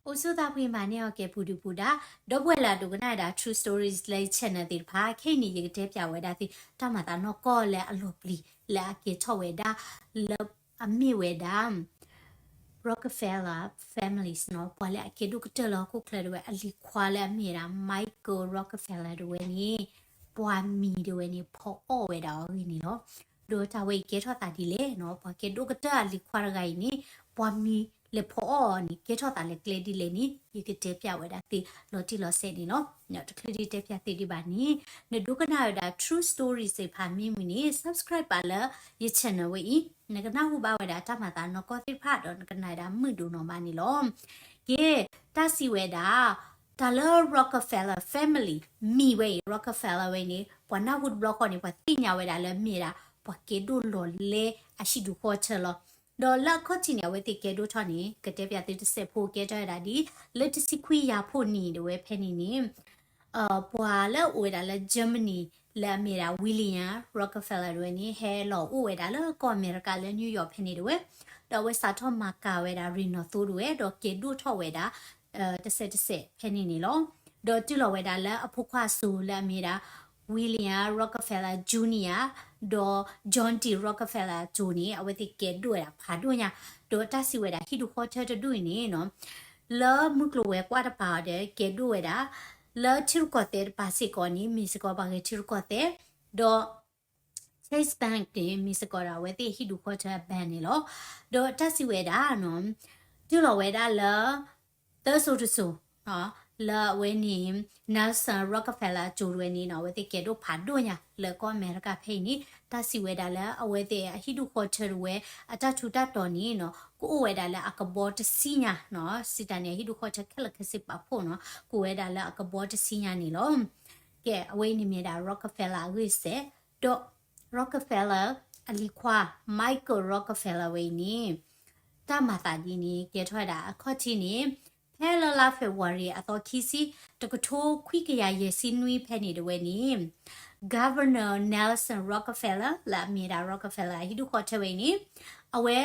အိၣ်ဆူၣ်သးဖှံမၤန့ၢ်အီၤကဲပူၤဒုပူၤဒါ, ဒီပုၢ်ဝဲၢ်လၢအဒိကနၣ်ဝဲဒၣ် True Stories လၢ channel သ့ၣ်တဖၣ်, ခဲအံၤန့ၣ် ယကတဲပၠးဝဲဒၣ်သု တၢ်မၤသးနီၢ်ကီၢ်လၢအလီၤပျံၤ လၢအကဲထီၣ်ဝဲဒၣ် လၢအမ့ၢ်ဝဲဒၣ် Rockefeller families နီၤ, ပှၤလၢအကဲဒိၣ်ကတၢၢ်လၢဟီၣ်ခိၣ်ချၢတဝဲ အလံၤခွါလၢအမ့ၢ်ဝဲဒၣ် Michael Rockefeller တဝဲန့ၣ် ပှၤမံၤတဝဲန့ၣ် ဖီအီၣ်ဝဲဒၣ်အီၤအဂ့ၢ်န့ၣ်လီၤ. ဒီးတၢ်ဝဲအံၤကဲထီၣ်သးဒ်လဲၣ်နီၤ, ပှၤကဲဒိၣ်ကတၢၢ်အလံၤခွါတဂၤအံၤန့ၣ် ပှၤမံၤလဲၤဖီအီၣ်အီၤန့ၣ် ကဲထီၣ်သးလၢကျဲဒ်လဲၣ်န့ၣ် ယကတဲပၠးဝဲဒၣ်သုလီၤတံၢ်လီၤဆဲးန့ၣ်လီၤ. တချုးဒ်တဲပၠးသုဒံးဘၣ်န့ၣ် နဒိကနၣ်ဝဲဒၣ် True Stories သ့ၣ်တဖၣ်မ့ၢ်မုာ်န့ၣ် subscribe ပာ်လၢယ channel ဝဲအံၤ, နကနၢ်ဟူဘၣ်ဝဲဒၣ်တၢ်မၤသးနီၢ်ကီၢ်သ့ၣ်တဖၣ်ဒီးနကနၣ်ဝဲဒၣ်မုာ်ဒိၣ်နီၢ်မးန့ၣ်လီၤ. ကဲ, တၢ်စံးဝဲဒၣ် တၢ်လၢ Rockefeller family မံၤဝဲအံၤ Rockefeller ဝဲအံၤန့ၣ် ပှၤနၢ်ဟူတဘျီဃီန့ၣ် ပှၤသ့ၣ်ညါဝဲဒၣ်လၢမ့ၢ်ဝဲဒၣ် ပှၤကဲဒိၣ်လီၤလဲအဟံၣ်ဒူၣ်ဃီထၢလီၤ. ဒီးလၢအခီၣ်ထံးန့ၣ် အဝဲသ့ၣ်ကဲဒိၣ်ထီၣ်န့ၣ် ကတဲပၠးသုတစဲးဖိကဲထီၣ်ဝဲဒၣ်ဒ် လၢတဆံခွံယၤဖှိၣ်နံၣ်တဝဲဖဲန့ၣ်န့ၣ် ပှၤလၢအအိၣ်ဝဲဒၣ်လၢ Germany လၢအမ့ၢ်ဝဲဒၣ် William Rockefeller တဝဲန့ၣ် ဟဲလီၤအိၣ်ဝဲဒၣ်လၢကီၢ်အမဲရကၤလၢ New York ဖဲန့ၣ်တဝဲ, ဒီးအဝဲစးထီၣ်မၤကၤဝဲဒၣ်ရ့ၣ်နီၣ်သိတဝဲ ဒီးကဲဒိၣ်ထီၣ်ဝဲဒၣ် တစဲးတစဲးဖဲန့ၣ်န့ၣ်လီၤ. ဒီးတုၤလီၤဝဲဒၣ်လၢအဖိခွါအစိၤလၢအမ့ၢ်ဝဲဒၣ် William Rockefeller Junior ဒီး John D Rockefeller အစိၤန့ၣ် အဝဲသ့ၣ်ကဲဒိၣ်ဝဲဒၣ်ဖးဒိၣ်ညါ, ဒီးတၢ်စံးဝဲဒၣ်ဟံၣ်ဒူၣ်ဃီထၢတဒူၣ်အံၤန့ၣ်နီၤ လၢမုၢ်ကျိၤဝဲၤကွာ်တပၤအီၤဒီး ကဲဒိၣ်ဝဲဒၣ် လၢထံရူၢ်ကီၢ်သဲးတပၤစ့ၢ်ကီးန့ၣ် မ့ၢ်စ့ၢ်ကီးပှၤဂဲၤထံရူၢ်ကီၢ်သဲး, ဒီး Chase Bank န့ၣ် မ့ၢ်စ့ၢ်ကီးဒီးအဝဲသ့ၣ်ဟံၣ်ဒူၣ်ဃီထၢအ bank န့ၣ်လီၤ. ဒီးတၢ်စံးဝဲဒၣ်နီၤ တုၤလီၤဝဲဒၣ်လၢ သၢစိၤတစိၤ လၢအဝဲန့ၣ် Nelson Rockefeller အစိၤတဝဲန့ၣ်နီၤ အဝဲသ့ၣ်ကဲဒိၣ်ဖးဒိၣ်ညါလၢကီၢ်အမဲရကၤဖဲအံၤန့ၣ် တၢ်စံးဝဲဒၣ်လၢအဝဲသ့ၣ်အဟံၣ်ဒူၣ်ဃီထၢတဝဲ အတၢ်ထူးတၢ်တီၤန့ၣ်နီၤ ကအိၣ်ဝဲဒၣ်လၢအကဘီတဆံညါနီၤ, စံးတၢ်န့ၣ် အဟံၣ်ဒူၣ်ဃီထၢခဲလၢာ်ခဲဆ့ပာ်ဖှိၣ်နီၤ ကအိၣ်ဝဲဒၣ်လၢအကဘီတဆံညါန့ၣ်လီၤ. ကဲ, အဝဲအံၤန့ၣ်မ့ၢ်ဒၣ် Rockefeller အဂ့ၢ်စဲး, ဒီး Rockefeller အလံၤခွါ Michael Rockefeller ဝဲအံၤန့ၣ် တၢ်မၤသးဒ်န့ၣ် ကဲထီၣ်ဝဲဒၣ်အခီၣ်ထံးန့ၣ် ဖဲလၢလါ February အသီခံဆံ တကထိခွံကယၤယဲၢ်ဆံနွံဖဲန့ၣ်တဝဲန့ၣ် Governor Nelson Rockefeller လၢအမ့ၢ်ဒၣ် Rockefeller အဟံၣ်ဒူၣ်ဃီထၢဝဲအံၤန့ၣ် အဝဲ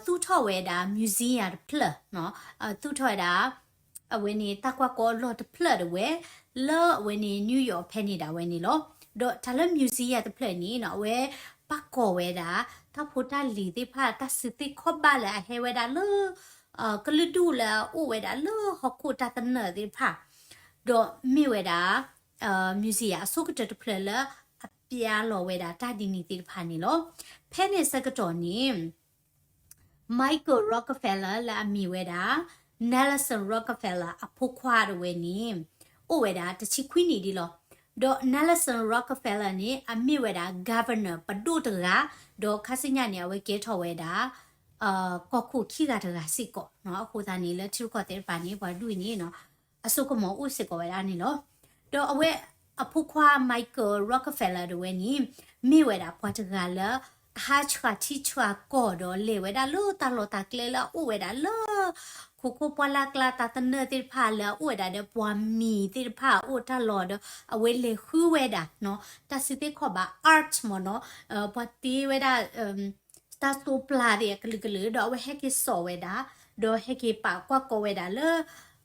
သူၣ်ထီၣ်ဝဲဒၣ် museum တဖျၢၣ်နီၤ, သူၣ်ထီၣ်ဝဲဒၣ် အဝဲန့ၣ် တၢ်ကွၢ်ကီအလီၢ်တဖျၢၣ်တဝဲ လၢအဝဲန့ၣ် New York ဖဲန့ၣ်ဒၣ်ဝဲန့ၣ်လီၤ. ဒီးတၢ်လၢ museum တဖျၢၣ်န့ၣ်နီၤ အဝဲပာ်ကီၤဝဲဒၣ် တၢ်ဖိတၢ်လံၤသ့ၣ်တဖၣ် တၢ်စုသ့ၣ်ခီၣ်ဘၣ်လၢအဟဲဝဲဒၣ်လၢ ကလုာ်ဒူၣ်လၢအအိၣ်ဝဲဒၣ်လၢဟီၣ်ခိၣ်တၢ်သနၢၣ်သ့ၣ်တဖၣ်, ဒီးမ့ၢ်ဝဲဒၣ် museum အဆိကတၢၢ်တဖျၢၣ်လၢအပျဲလီၤဝဲဒၣ်တၢ်ဒ်န့ၣ်သ့ၣ်တဖၣ်န့ၣ်လီၤ. ဖဲန့ၣ်ဆၢကတီၢ်န့ၣ် Michael Rockefeller လၢအမ့ၢ်ဝဲဒၣ် Nelson Rockefeller အဖိခွါတဝဲန့ၣ် အိၣ်ဝဲဒၣ်တဆံခွံနံၣ်ဒံးလီၤ. ဒီး Nelson Rockefeller န့ၣ် အမ့ၢ်ဝဲဒၣ် governor ပဒိၣ်တဂၤ, ဒီးခါဆူညါန့ၣ် အဝဲကဲထီၣ်ဝဲဒၣ် ကီၢ်ခိၣ်ခံဂၤတဂၤစ့ၢ်ကီးနီၤ. အဃိသတးန့ၣ် လၢထံရူၢ်ကီၢ်သဲးတပၤန့ၣ် ပှၤဒူၣ်အံၤန့ၣ်နီၤ အစိကမီၤအိၣ်စ့ၢ်ကီးဝဲဒၣ်န့ၣ်လီၤ. ဒီးအဝဲအဖိခွါ Michael Rockefeller တဝဲန့ၣ် မ့ၢ်ဝဲဒၣ်ပှၤတဂၤလၢ အဟးဆှၣ်ထံဆှၣ်ကီၢ်ဒီးလဲၤဝဲဒၣ်လၢတၢ်လီၢ်တၢ်ကျဲလၢအအိၣ်ဝဲဒၣ်လၢ ခိၣ်ခိၣ်ပှၢ်လၢ်ကျါတၢ်သနၢၣ်သ့ၣ်တဖၣ်လၢအအိၣ်ဝဲဒၣ်ဒီးပှၤမံၤသ့ၣ်တဖၣ်အအိၣ်တၢ်လီၢ်ဒီး အဝဲလဲၤဃုဝဲဒၣ်နီၤ တၢ်စုသ့ၣ်ခီၣ်ဘၣ် art မ့ၢ်နီၤ ပှၤတ့ဝဲဒၣ် တၢ်သိပျၢ်သ့ၣ်အကလုာ်ကလုာ် ဒီးအဝဲဟဲက့ၤစိာ်ဝဲဒၣ် ဒီးဟဲက့ၤပာ်ကွၢ်ကီဝဲဒၣ်လၢ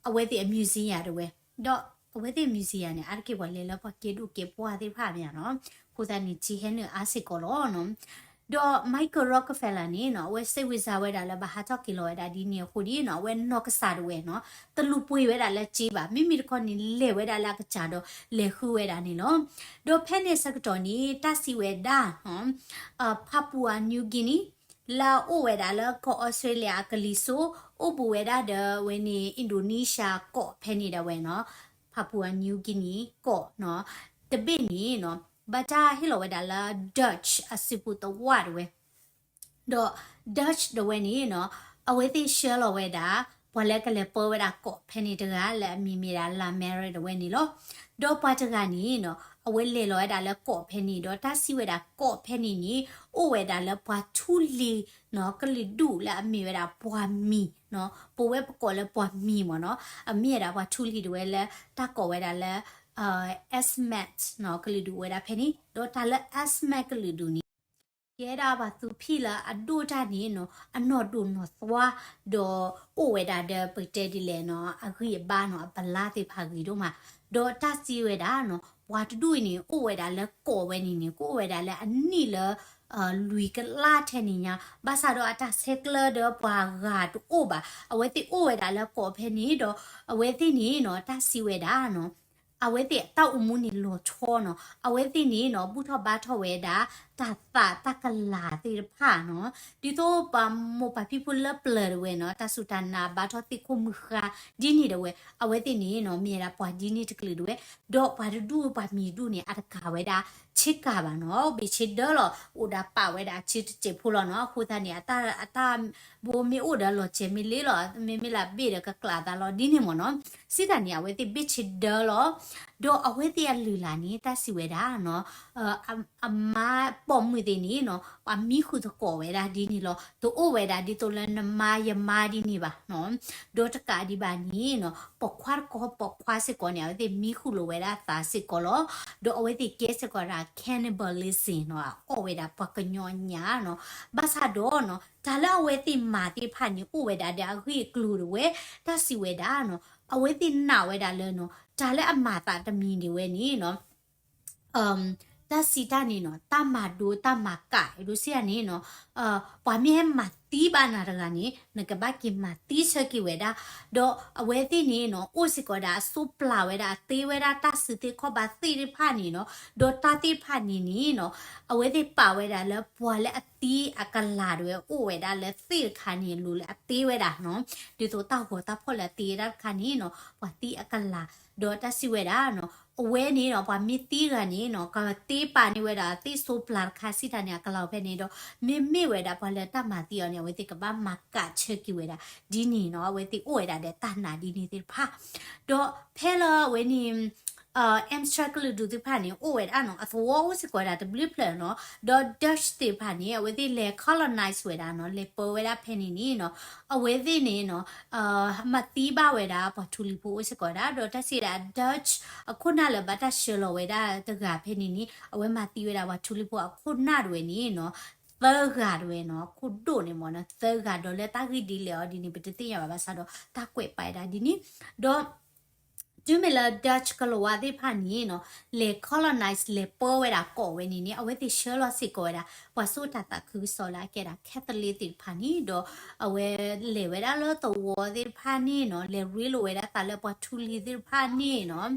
အဝဲသ့ၣ်အ museum တဝဲ ဒီးအဝဲသ့ၣ် museum န့ၣ် အါတက့ၢ်ပှၤလဲၤလၢပှၤကဲဒိၣ်ကဲပှၢ်သ့ၣ်တဖၣ်မ့ၢ်နီၤ အဃိသတးန့ၣ် ထံဟဲနုာ်အါစ့ၢ်ကီးလီၤနီၤ. ဒီး Michael Rockefeller န့ၣ်နီၤ အဝဲစ့ဝံစါဝဲဒၣ်လၢဘၣ်ဟးထီၣ်က့ၤလီၤဝဲဒၣ်ဒ်န့ၣ်အဃိဒ်နီၤ အဝဲနီၢ်ကစၢ်ဒၣ်ဝဲနီၤ တလူၤပှ့ၤဝဲဒၣ်လၢစ့ဘၣ် မ့မ့ၢ်တခီန့ၣ် လဲၤဝဲဒၣ်လၢအကစၢ်ဒီးလဲၤဃုဝဲဒၣ်န့ၣ်လီၤ. ဒီးဖဲန့ၣ်ဆၢကတီၢ်န့ၣ် တၢ်စံးဝဲဒၣ် Papua New Guinea လၢအအိၣ်ဝဲဒၣ်လၢကီၢ်အီစထြ့လယါအကလံၤစိး အိၣ်ဘူးဝဲဒၣ်ဒီးဝဲန့ၣ် Indonesia ကီၢ်ဖဲန့ၣ်ဒၣ်ဝဲနီၤ Papua New Guinea ကီၢ်နီၤ တဘ့ၣ်န့ၣ်နီၤ ဘၣ်တၢ်ဟ့ၣ်လီၤဝဲဒၣ်လၢ Dutch အစုပူၤသဝီတဝဲ ဒီး Dutch တဝဲန့ၣ်နီၤ အဝဲသ့ၣ်ဆှၢလီၤဝဲဒၣ် ပှၤလၢကလဲၤပၢဝဲဒၣ်ကီးဖဲန့ၣ်တဂၤ လၢအမံၤမ့ၢ်ဒၣ် La Mer တဝဲန့ၣ်လီၤ. ဒီးပှၤတဂၤန့ၣ်နီၤ အဝဲလဲၤလီၤဝဲဒၣ်လၢကီးဖဲန့ၣ် ဒီးတၢ်စံးဝဲဒၣ်ကီးဖဲန့ၣ်န့ၣ် အိၣ်ဝဲဒၣ်လၢပှၤထူလံၤနီၤ ကလုာ်ဒူၣ်လၢအမ့ၢ်ဝဲဒၣ်ပှၤမံၤနီၤ ပဝဲပကိးလၢပှၤမံၤမ့ၢ်နီၤ အမ့ၢ်ဝဲဒၣ်ပှၤထူလံၤတဝဲလၢ တၢ်ကိးဝဲဒၣ်လၢ Asmat နီၤ ကလုာ်ဒူၣ်အိၣ်ဝဲဒၣ်ဖဲန့ၣ် ဒီးတၢ်လၢ Asmat ကလုာ်ဒူၣ်န့ၣ် ကဲဒၣ်ပှၤသူဖံၣ်လၢအဒိၣ်တၢ်န့ၣ်နီၤ အနီၢ်ဒိၣ်နီၢ်သွါ, ဒီးအိၣ်ဝဲဒၣ်ဒီးပကတဲဒ်လဲၣ်နီၤ အဂံၢ်အဘါနီၤ အပလါသ့ၣ်တဖၣ်ဂ့ၤဒိၣ်မး, ဒီးတၢ်စံးဝဲဒၣ်နီၤ ပှၤတဒူၣ်အံၤန့ၣ် အိၣ်ဝဲဒၣ်လၢကီးဝဲန့ၣ်န့ၣ် ကအိၣ်ဝဲဒၣ်လၢအနံၣ်လၢ လွံၢ်ကလးထဲန့ၣ်ညါ, ဘၣ်ဆၣ်ဒီးအတၢ်ဆဲးကျၢဒီးပှၤဂၤတအိၣ်ဘၣ်, အဝဲသ့ၣ်အိၣ်ဝဲဒၣ်လၢကီးဖဲန့ၣ်ဒီး အဝဲသ့ၣ်န့ၣ်နီၤ တၢ်စံးဝဲဒၣ်နီၤ အဝဲသ့ၣ်အတၢ်အိၣ်မူန့ၣ်လီၤဆီနီၤ, အဝဲသ့ၣ်န့ၣ်နီၤ ဘူၣ်ထီၣ်ဘါထီၣ်ဝဲဒၣ် တၢ်သးတၢ်ကလၤသ့ၣ်တဖၣ်နီၤ, ဒ်သိးပှၤမိၢ်ပၢ်ဖံဖုလၢပျၢၤတဝဲနီၤ တၢ်စူၢ်တၢ်နာ်ဘါထီၣ်သ့ၣ်ခိၣ်မုၢ်ဃါဒ်န့ၣ်တဝဲ အဝဲသ့ၣ်န့ၣ်နီၤ မ့ၢ်ဝဲဒၣ်ပှၤဒ်န့ၣ်တကလုာ်တဝဲ, ဒီးပှၤတဒူၣ်ပှၤမံၤတဒူၣ်န့ၣ် အတကၤဝဲဒၣ်ဆ့ကၤဘၣ်နီၤ, ဘ့ၣ်ဆ့ဒၢလီၤ, အိၣ်ဒီးပာ်ဝဲဒၣ်ဆ့တစဲးဖိလီၤနီၤ, အဃိသတးန့ၣ် အတၢ် အတၢ်ဘိမ့ၢ်အိၣ်ဒီးလီၤစဲးမ့ၢ်လ့လီၤ, မ့မ့ၢ်လၢဘ့ၣ်ဒီးကကျးသးလီၤဒ်န့ၣ်မ့ၢ်နီၤ, စံးတၢ်န့ၣ် အဝဲသ့ၣ်ဘ့ၣ်ဆ့ဒၢလီၤ, ဒီးအဝဲသ့ၣ်အလုၢ်အလၢ်န့ၣ် တၢ်စံးဝဲဒၣ်နီၤ အမါပိာ်မုၣ်သ့ၣ်န့ၣ်နီၤ အမံဃုာ်သကိးဝဲဒၣ်ဒ်န့ၣ်လီၤ, တအိၣ်ဝဲဒၣ်ဒ်သိးလၢနမါယမါဒ်န့ၣ်ဘၣ်နီၤ, ဒီးတကးဒံးဘၣ်န့ၣ်နီၤ ပိာ်ခွါတခီပိာ်ခွါစ့ၢ်ကီးန့ၣ် အဝဲသ့ၣ်မံဃုာ်လိာ်ဝဲဒၣ်သးစ့ၢ်ကီးလီၤ, ဒီးအဝဲသ့ၣ်ကဲစ့ၢ်ကီးဒၣ် cannibalism နီၤ အအီၣ်ဝဲဒၣ်ပှၤကညီအညၣ်နီၤ, ဘၣ်ဆၣ်ဒီးနီၤ တၢ်လၢအဝဲသ့ၣ်မၤသ့ၣ်တဖၣ်န့ၣ် အိၣ်ဝဲဒၣ်ဒီးအဂ့ၢ်အကျိၤတဝဲ, တၢ်စံးဝဲဒၣ်နီၤ အဝဲသ့ၣ်နာ်ဝဲဒၣ်လၢနီၤ တၢ်လၢအမၤသးတမံၤဒၣ်ဝဲန့ၣ်နီၤ တၢ်စံးတၢ်န့ၣ်နီၤ တၢ်မၤဒိတၢ်မၤကး ဒ်စံးန့ၣ်နီၤ ပှၤမ့ၢ်ဟဲမၤသံဘၣ်နၤတဂၤန့ၣ် နကဘၣ်က့ၤမၤသံဆၢက့ၤဝဲဒၣ်, ဒီးအဝဲသ့ၣ်န့ၣ်နီၤ အိၣ်စ့ၢ်ကီးဒၣ်အစိပျၢ်ဝဲဒၣ် အတ့ဝဲဒၣ်တၢ်စုသ့ၣ်ခီၣ်ဘၣ်သ့ၣ်တဖၣ်န့ၣ်နီၤ, ဒီးတၢ်သ့ၣ်တဖၣ်န့ၣ်န့ၣ်နီၤ အဝဲသ့ၣ်ပာ်ဝဲဒၣ်လၢပှၤလၢအသံအကလၤတဝဲ အိၣ်ဝဲဒၣ်လၢသ့ၣ်တခါန့ၣ် လိၤလၢအတ့ဝဲဒၣ်နီၤ, ဒ်သိးတၢ်ဂီၤတၢ်ဖီၣ်လၢအတ့ဝဲဒၣ်တခါန့ၣ်နီၤ ပှၤသံအကလၤ, ဒီးတၢ်စံးဝဲဒၣ်နီၤ အဝဲန့ၣ်ဒီး ပှၤမ့ၢ်သံတဂၤန့ၣ်နီၤ ကတ့ပာ်န့ၢ်ဝဲဒၣ်သ့ၣ်စိပျၢ်တခါစံးတၢ်န့ၣ် အကလၤဖဲန့ၣ်ဒီး မ့မ့ၢ်ဝဲဒၣ်ပှၤလၢတၢ်မၤသံအီၤန့ၣ် အဝဲသ့ၣ်ကဘၣ်မၤကးဆၢက့ၤဝဲဒၣ် ဒ်န့ၣ်နီၤ အဝဲသ့ၣ်အိၣ်ဝဲဒၣ်ဒီးတၢ်နာ်ဒ်န့ၣ်သ့ၣ်တဖၣ်, ဒီးဖဲလၢအဝဲန့ၣ် Amsterdam ကလုာ်ဒူၣ်သ့ၣ်တဖၣ်န့ၣ် အိၣ်ဝဲဒၣ်နီၤ အသဝီအိၣ်စ့ၢ်ကီးဝဲဒၣ်တဘျုးဖျၢၣ်နီၤ, ဒီး Dutch သ့ၣ်တဖၣ်န့ၣ် အဝဲသ့ၣ်လဲၤ colonize ဝဲဒၣ်နီၤ လဲၤပၢဝဲဒၣ်ဖဲန့ၣ်န့ၣ်နီၤ အဝဲသ့ၣ်န့ၣ်နီၤ မၤသံဘၣ်ဝဲဒၣ်ပှၤထူလံၤဖိအိၣ်စ့ၢ်ကီးဝဲဒၣ်, ဒီးတၢ်စံးဝဲဒၣ် Dutch အခိၣ်နၢ်လၢဘၣ်တၢ်ဆှၢလီၤဝဲဒၣ်တဂၤဖဲန့ၣ်န့ၣ် အဝဲမၤသံဝဲဒၣ်ပှၤထူလံၤဖိအခိၣ်နၢ်တဝဲန့ၣ်နီၤ သၢဂၤတဝဲနီၤ ခိၣ်ဒိၣ်န့ၣ်မ့ၢ်နီၤ သၢဂၤဒီးလၢတၢ်ဂ့ၢ်ဒ်လဲၣ်အီၤဒ်န့ၣ် ပတသ့ၣ်ညါဘၣ်ဘၣ်ဆၣ်ဒီး တၢ်ကွဲးပာ်ဝဲဒၣ်ဒ်န့ၣ်, ဒီး တုၤမ့ၢ်လၢ Dutch ကလီၤဝါသ့ၣ်တဖၣ်န့ၣ်နီၤ လဲၤ colonize လဲၤပၢဝဲဒၣ်ကီးဝဲန့ၣ်န့ၣ် အဝဲသ့ၣ်ဆှၢလီၤစ့ၢ်ကီးဝဲဒၣ် ပှၤစိာ်တၢ်သးခုကစီၣ်လၢအကဲဒၣ် Catholic သ့ၣ်တဖၣ်န့ၣ် ဒီးအဝဲလဲၤဝဲဒၣ်လၢသဝီသ့ၣ်တဖၣ်န့ၣ်နီၤ လဲၤရ့လိာ်ဝဲဒၣ်သးလၢပှၤထူလံၤသ့ၣ်တဖၣ်န့ၣ်နီၤ,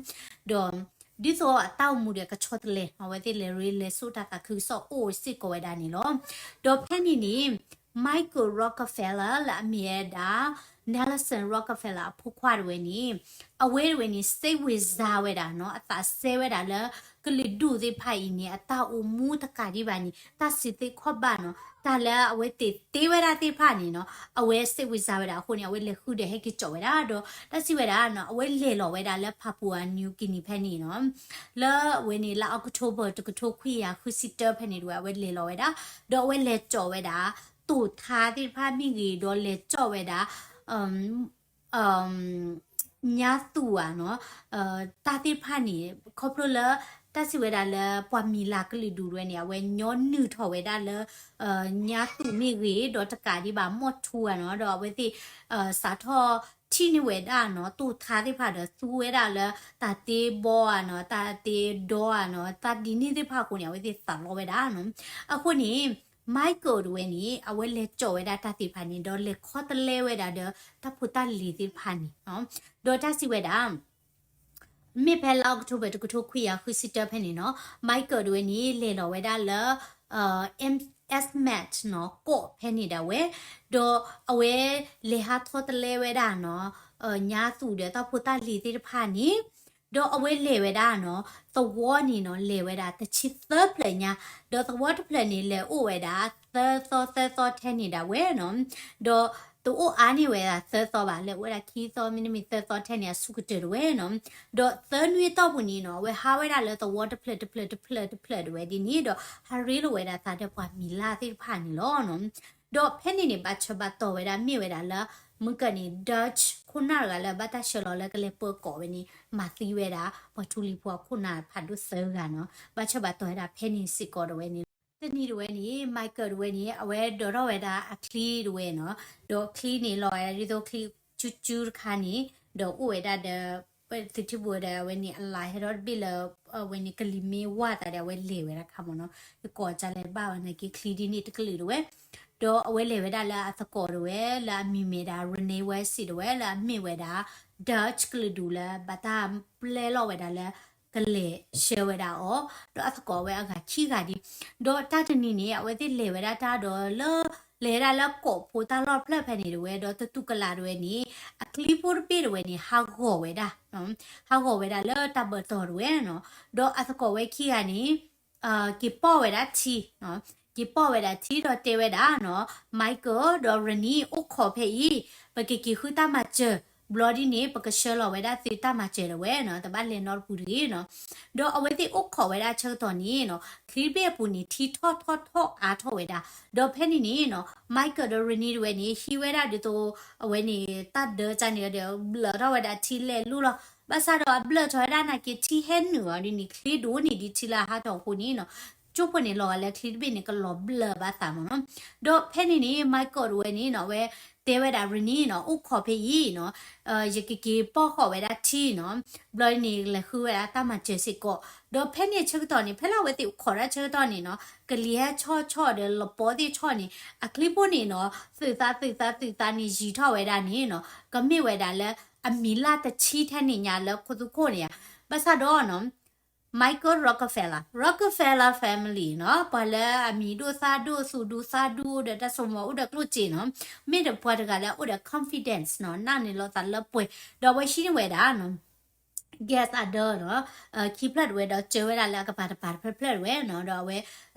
ဒီး ဒ်သိးအတၢ်အိၣ်မူဒီးကဆီတလဲ အဝဲသ့ၣ်လဲၤရ့လဲၤစိာ်တၢ်သးခုကစီၣ်အိၣ်စ့ၢ်ကီးဝဲဒၣ်န့ၣ်လီၤ. ဒီးဖဲန့ၣ်န့ၣ် Michael Rockefeller လၢအမ့ၢ်ဝဲဒၣ် Nelson Rockefeller အဖိခွါတဝဲန့ၣ် အဝဲတဝဲန့ၣ် စိတ်ဝင်စားဝဲဒၣ်နီၤ အသးစဲဝဲဒၣ်လၢ ကလုာ်ဒူၣ်သ့ၣ်တဖၣ်အံၤန့ၣ် အတၢ်အိၣ်မူတကးဒံးဘၣ်န့ၣ် တၢ်စုသ့ၣ်ခီၣ်ဘၣ်နီၤ တၢ်လၢအဝဲသ့ၣ်တ့ဝဲဒၣ်သ့ၣ်တဖၣ်န့ၣ်နီၤ အဝဲ စိတ်ဝင်စား ဝဲဒၣ်အဃိန့ၣ် အဝဲလဲၤဃုဒီးဟဲက့ၤကၠီၣ်ဝဲဒၣ် ဒီးတၢ်စံးဝဲဒၣ်နီၤ အဝဲလဲၤလီၤဝဲဒၣ်လၢ Papua New Guinea ဖဲန့ၣ်နီၤ လၢအဝဲန့ၣ်လၢ October တကထိခွံကယၤဃုဆံတၢဖဲန့ၣ်တဝဲ အဝဲလဲၤလီၤဝဲဒၣ် ဒီးအဝဲလဲၤကၠီၣ်ဝဲဒၣ် တိာ်ထါသ့ၣ်တဖၣ်မ့ၢ်ဂ့ၤ ဒီးလဲၤကၠီၣ်ဝဲဒၣ် ညါသူၣ်ဧါနီၤ တၢ်သ့ၣ်တဖၣ်န့ၣ် ခီဖျိလၢ တၢ်စံးဝဲဒၣ်လၢ ပှၤမံၤလၤကလုာ်ဒူၣ်တဝဲန့ၣ် အဝဲညီနုၢ်ထီၣ်ဝဲဒၣ်လၢ ညါသူၣ်မ့ၢ်ဂ့ၤ ဒီးတကးဒံးဘၣ် မီၢ်ထူဧါနီၤ ဒီးအဝဲသ့ၣ် စးထီၣ်ထံၣ်န့ၢ်ဝဲဒၣ်နီၤ တိာ်ထါသ့ၣ်တဖၣ်ဒီး သူဝဲဒၣ်လၢ တၢ်တ့ဘီဧါနီၤ တၢ်တ့ဒီဧါနီၤ တၢ်ဒ်န့ၣ်သ့ၣ်တဖၣ်အဃိန့ၣ် အဝဲသ့ၣ်သးလီဝဲဒၣ်နီၤ အဃိန့ၣ် Michael တဝဲန့ၣ် အဝဲလဲၤကၠီၣ်ဝဲဒၣ်တၢ်သ့ၣ်တဖၣ်န့ၣ် ဒီးလဲၤခီတလဲဝဲဒၣ်ဒီး တၢ်ဖိတၢ်လံၤသ့ၣ်တဖၣ်န့ၣ် ဒီးတၢ်စံးဝဲဒၣ် မ့ၢ်ဖဲလါ October တကထိခွံကယၤဃုဆံတၢဖဲန့ၣ်နီၤ Michael တဝဲန့ၣ် လဲၤလီၤဝဲဒၣ်လၢ Esmet နီၤ ကီၢ်ဖဲန့ၣ်ဒၣ်ဝဲ ဒီးအဝဲလဲၤဟးထီတလဲဝဲဒၣ်နီၤ ညါသူၣ်ဒီးတၢ်ဖိတၢ်လံၤသ့ၣ်တဖၣ်န့ၣ် ဒီးအဝဲလဲၤဝဲဒၣ်နီၤ သဝီန့ၣ်နီၤ လဲၤဝဲဒၣ်တဆံသၢဖျၢၣ်ညါ ဒီးသဝီတဖျၢၣ်န့ၣ် လဲၤအိၣ်ဝဲဒၣ်သၢသီသၢသီထဲန့ၣ်ဒၣ်ဝဲနီၤ ဒီးတအိၣ်အါန့ၢ်ဝဲဒၣ်သၢသီဘၣ် လဲၤအိၣ်ဝဲဒၣ်ခံသီ မ့တမ့ၢ်သၢသီထဲန့ၣ် အဆူၣ်ကတၢၢ်တဝဲနီၤ ဒီးသၢနွံအတီၢ်ပူၤန့ၣ်နီၤ အဝဲဟးဝဲဒၣ်လၢသဝီတဖျၢၣ်တဖျၢၣ်တဖျၢၣ်တဖျၢၣ်တဝဲဒ်န့ၣ် ဒီးဟးရ့လိာ်ဝဲဒၣ်သးဒီးပှၤမံၤလၤသ့ၣ်တဖၣ်န့ၣ်လီၤနီၤ ဒီးဖဲန့ၣ်န့ၣ် ဘၣ်ဆၢဘၣ်တီၢ်ဝဲဒၣ်မ့ၢ်ဝဲဒၣ်လၢ မုၢ်ကၢၢ်န့ၣ် Dutch ခိၣ်နၢ်တဂၤလၢဘၣ်တၢ်ဆှၢလီၤလၢကလဲၤပၢကီးဝဲန့ၣ် မၤသံဝဲဒၣ် ပှၤထူလံၤဖိအခိၣ်နၢ်ဖးဒိၣ်သၢဂၤနီၤ ဘၣ်ဆၢဘၣ်တီၢ်ဝဲဒၣ်ဖဲန့ၣ်စ့ၢ်ကီးတဝဲန့ၣ်လီၤ တနံၤတဝဲန့ၣ် Michael တဝဲန့ၣ် အဝဲဒိးထီၣ်ဝဲဒၣ်အချံတဝဲနီၤ, ဒီးအချံန့ၣ် လီၤဝဲဒၣ်ဒ်သိးချံကၠူကၠူတခါန့ၣ်, ဒီးအိၣ်ဝဲဒၣ်ဒီး သုထံၣ်ဘိဒီး အဝဲန့ၣ်အလါဟဲထီၣ်တဘ့ၣ်လၢ အဝဲန့ၣ်ကလံၤမ့ၢ်ဝၢ်သးဒီး အဝဲလဲၤဝဲဒၣ်ခါမ့ၢ်နီၤ, ယကိးကလဲၤဘၣ်ဝဲန့ၣ်က့ချံဒ်န့ၣ်တကလုာ်တဝဲ, ဒီးအဝဲလဲၤဝဲဒၣ်လၢအသကိးတဝဲ လၢအမံၤမ့ၢ်ဒၣ် Renee West တဝဲ လၢအမ့ၢ်ဝဲဒၣ် Dutch ကလုာ်ဒူၣ်လၢဘၣ်တၢ်ပျဲလီၤဝဲဒၣ်လၢ ကလဲၤဆှၢဝဲဒၣ်အီၤ, ဒီးအသကိးဝဲအဂၤခံဂၤဒံး, ဒီးတၢ်တနံၤန့ၣ် အဝဲသ့ၣ်လဲၤဝဲဒၣ်တၢ်ဒီးလၢ လဲၤဝဲဒၣ်လၢကိးဖိတၢ်လီၢ်ဖျၢၣ်ဖဲန့ၣ်တဝဲ ဒီးတတူၢ်ကလာ်တဝဲန့ၣ် အချံဖိတဘ့ၣ်တဝဲန့ၣ် ဟးဂီၤဝဲဒၣ်, ဟးဂီၤဝဲဒၣ်လၢတၢ်ဘၢတီၤတဝဲနီၤ, ဒီးအသကိးဝဲခံဂၤန့ၣ် က့ၤပိာ်ဝဲဒၣ်ထံ, က့ၤပိာ်ဝဲဒၣ်ထံဒီးတဲဝဲဒၣ်နီၤ, Michael ဒီး Renee အိၣ်ခိးဖဲအံၤ, ပကက့ၤဃုတၢ်မၤစၢၤ, ဘျီဒ်န့ၣ် ပကဆှၢလီၤဝဲဒၣ်သုတၢ်မၤစၢၤတဝဲနီၤ, တဘၣ်လဲၤနီတပူၤတဂ့ၤနီၤ, ဒီးအဝဲသ့ၣ်အိၣ်ခိးဝဲဒၣ်ဆၢကတီၢ်န့ၣ်နီၤ, ချံတဘ့ၣ်အပူၤန့ၣ် ထံထီၣ်ထီၣ်ထီၣ်အါထီၣ်ဝဲဒၣ်, ဒီးဖဲန့ၣ်န့ၣ်နီၤ, Michael ဒီး Renee တဝဲန့ၣ် ဟံးဝဲဒၣ်ဒ်သိး အဝဲန့ၣ် တၢ်ဒၢကန့ၣ်ဒီး ဘျၢၣ်ထီၣ်ဝဲဒၣ်ထံလဲၤလူလီၤ, ဘၣ်ဆၣ်ဒီးအဘျၢၣ်ထီၣ်ဝဲဒၣ်နာ်က့ထံဟဲနုာ်အီၤဒ်န့ၣ် ချံဒိၣ်န့ၢ်ဒံးထံလၢအဟးထီၣ်အဃိန့ၣ်နီၤ, ကၠိဖိန့ၣ်လီၤဂာ်လၢချံတဘ့ၣ်န့ၣ် ကလီၤဘျၢၣ်ဘၣ်သးမ့ၢ်နီၤ, ဒီးဖဲန့ၣ်န့ၣ် Michael တဝဲန့ၣ်နီၤ အဝဲတဲဝဲဒၣ် Renee နီၤ အိၣ်ခိးဖဲအံၤနီၤ, ယကက့ၤပိာ်ဃီၤဝဲဒၣ်ထံနီၤ, ဘျီန့ၣ်လဲၤဃုဝဲဒၣ်တၢ်မၤစၢၤစ့ၢ်ကီး, ဒီးဖဲန့ၣ်ဆၢကတီၢ်န့ၣ် ဖဲလၢအဝဲသ့ၣ်အိၣ်ခိးဒၣ်ဆၢကတီၢ်န့ၣ်နီၤ, ကလံၤဟဲဆီၣ်ဆီၣ်ဒီးလပီသ့ၣ်ဆီၣ်န့ၣ် အချံဖိန့ၣ်နီၤ သုးသးသုးသးသုးသးန့ၣ်ယံၤထီၣ်ဝဲဒၣ်န့ၣ်နီၤ, ကမ့ၢ်ဝဲဒၣ်လၢ အမံၤလၢ်တဆံထဲန့ၣ်ညါလၢခိသူခိၣ်န့ၣ်ဧါ, ဘၣ်ဆၣ်ဒီးနီၤ Michael Rockefeller, Rockefeller family နီၤ, ပှၤလၢအမံၤဒိၣ်သၣ်ဒိၣ်သူၣ်ဒူသးဒူအိၣ်ဒီးတၢ်စိမိၤအိၣ်ဒီးကျိၣ်စ့နီၤ, မ့ၢ်ဒီးပှၤတဂၤလၢအအိၣ်ဒီး confidence နီၤ, နာ်န့ၢ်လိာ်သးလၢပှဲၤ, ဒီးအဝဲဟံးန့ၢ်ဝဲဒၣ်နီၤ gas အဒၢနီၤ, ခံဖျၢၣ်တဝဲဒီးစၢဝဲဒၣ်လၢအကပၤတပၤတဖျၢၣ်ဖျၢၣ်တဝဲနီၤ, ဒီးအဝဲ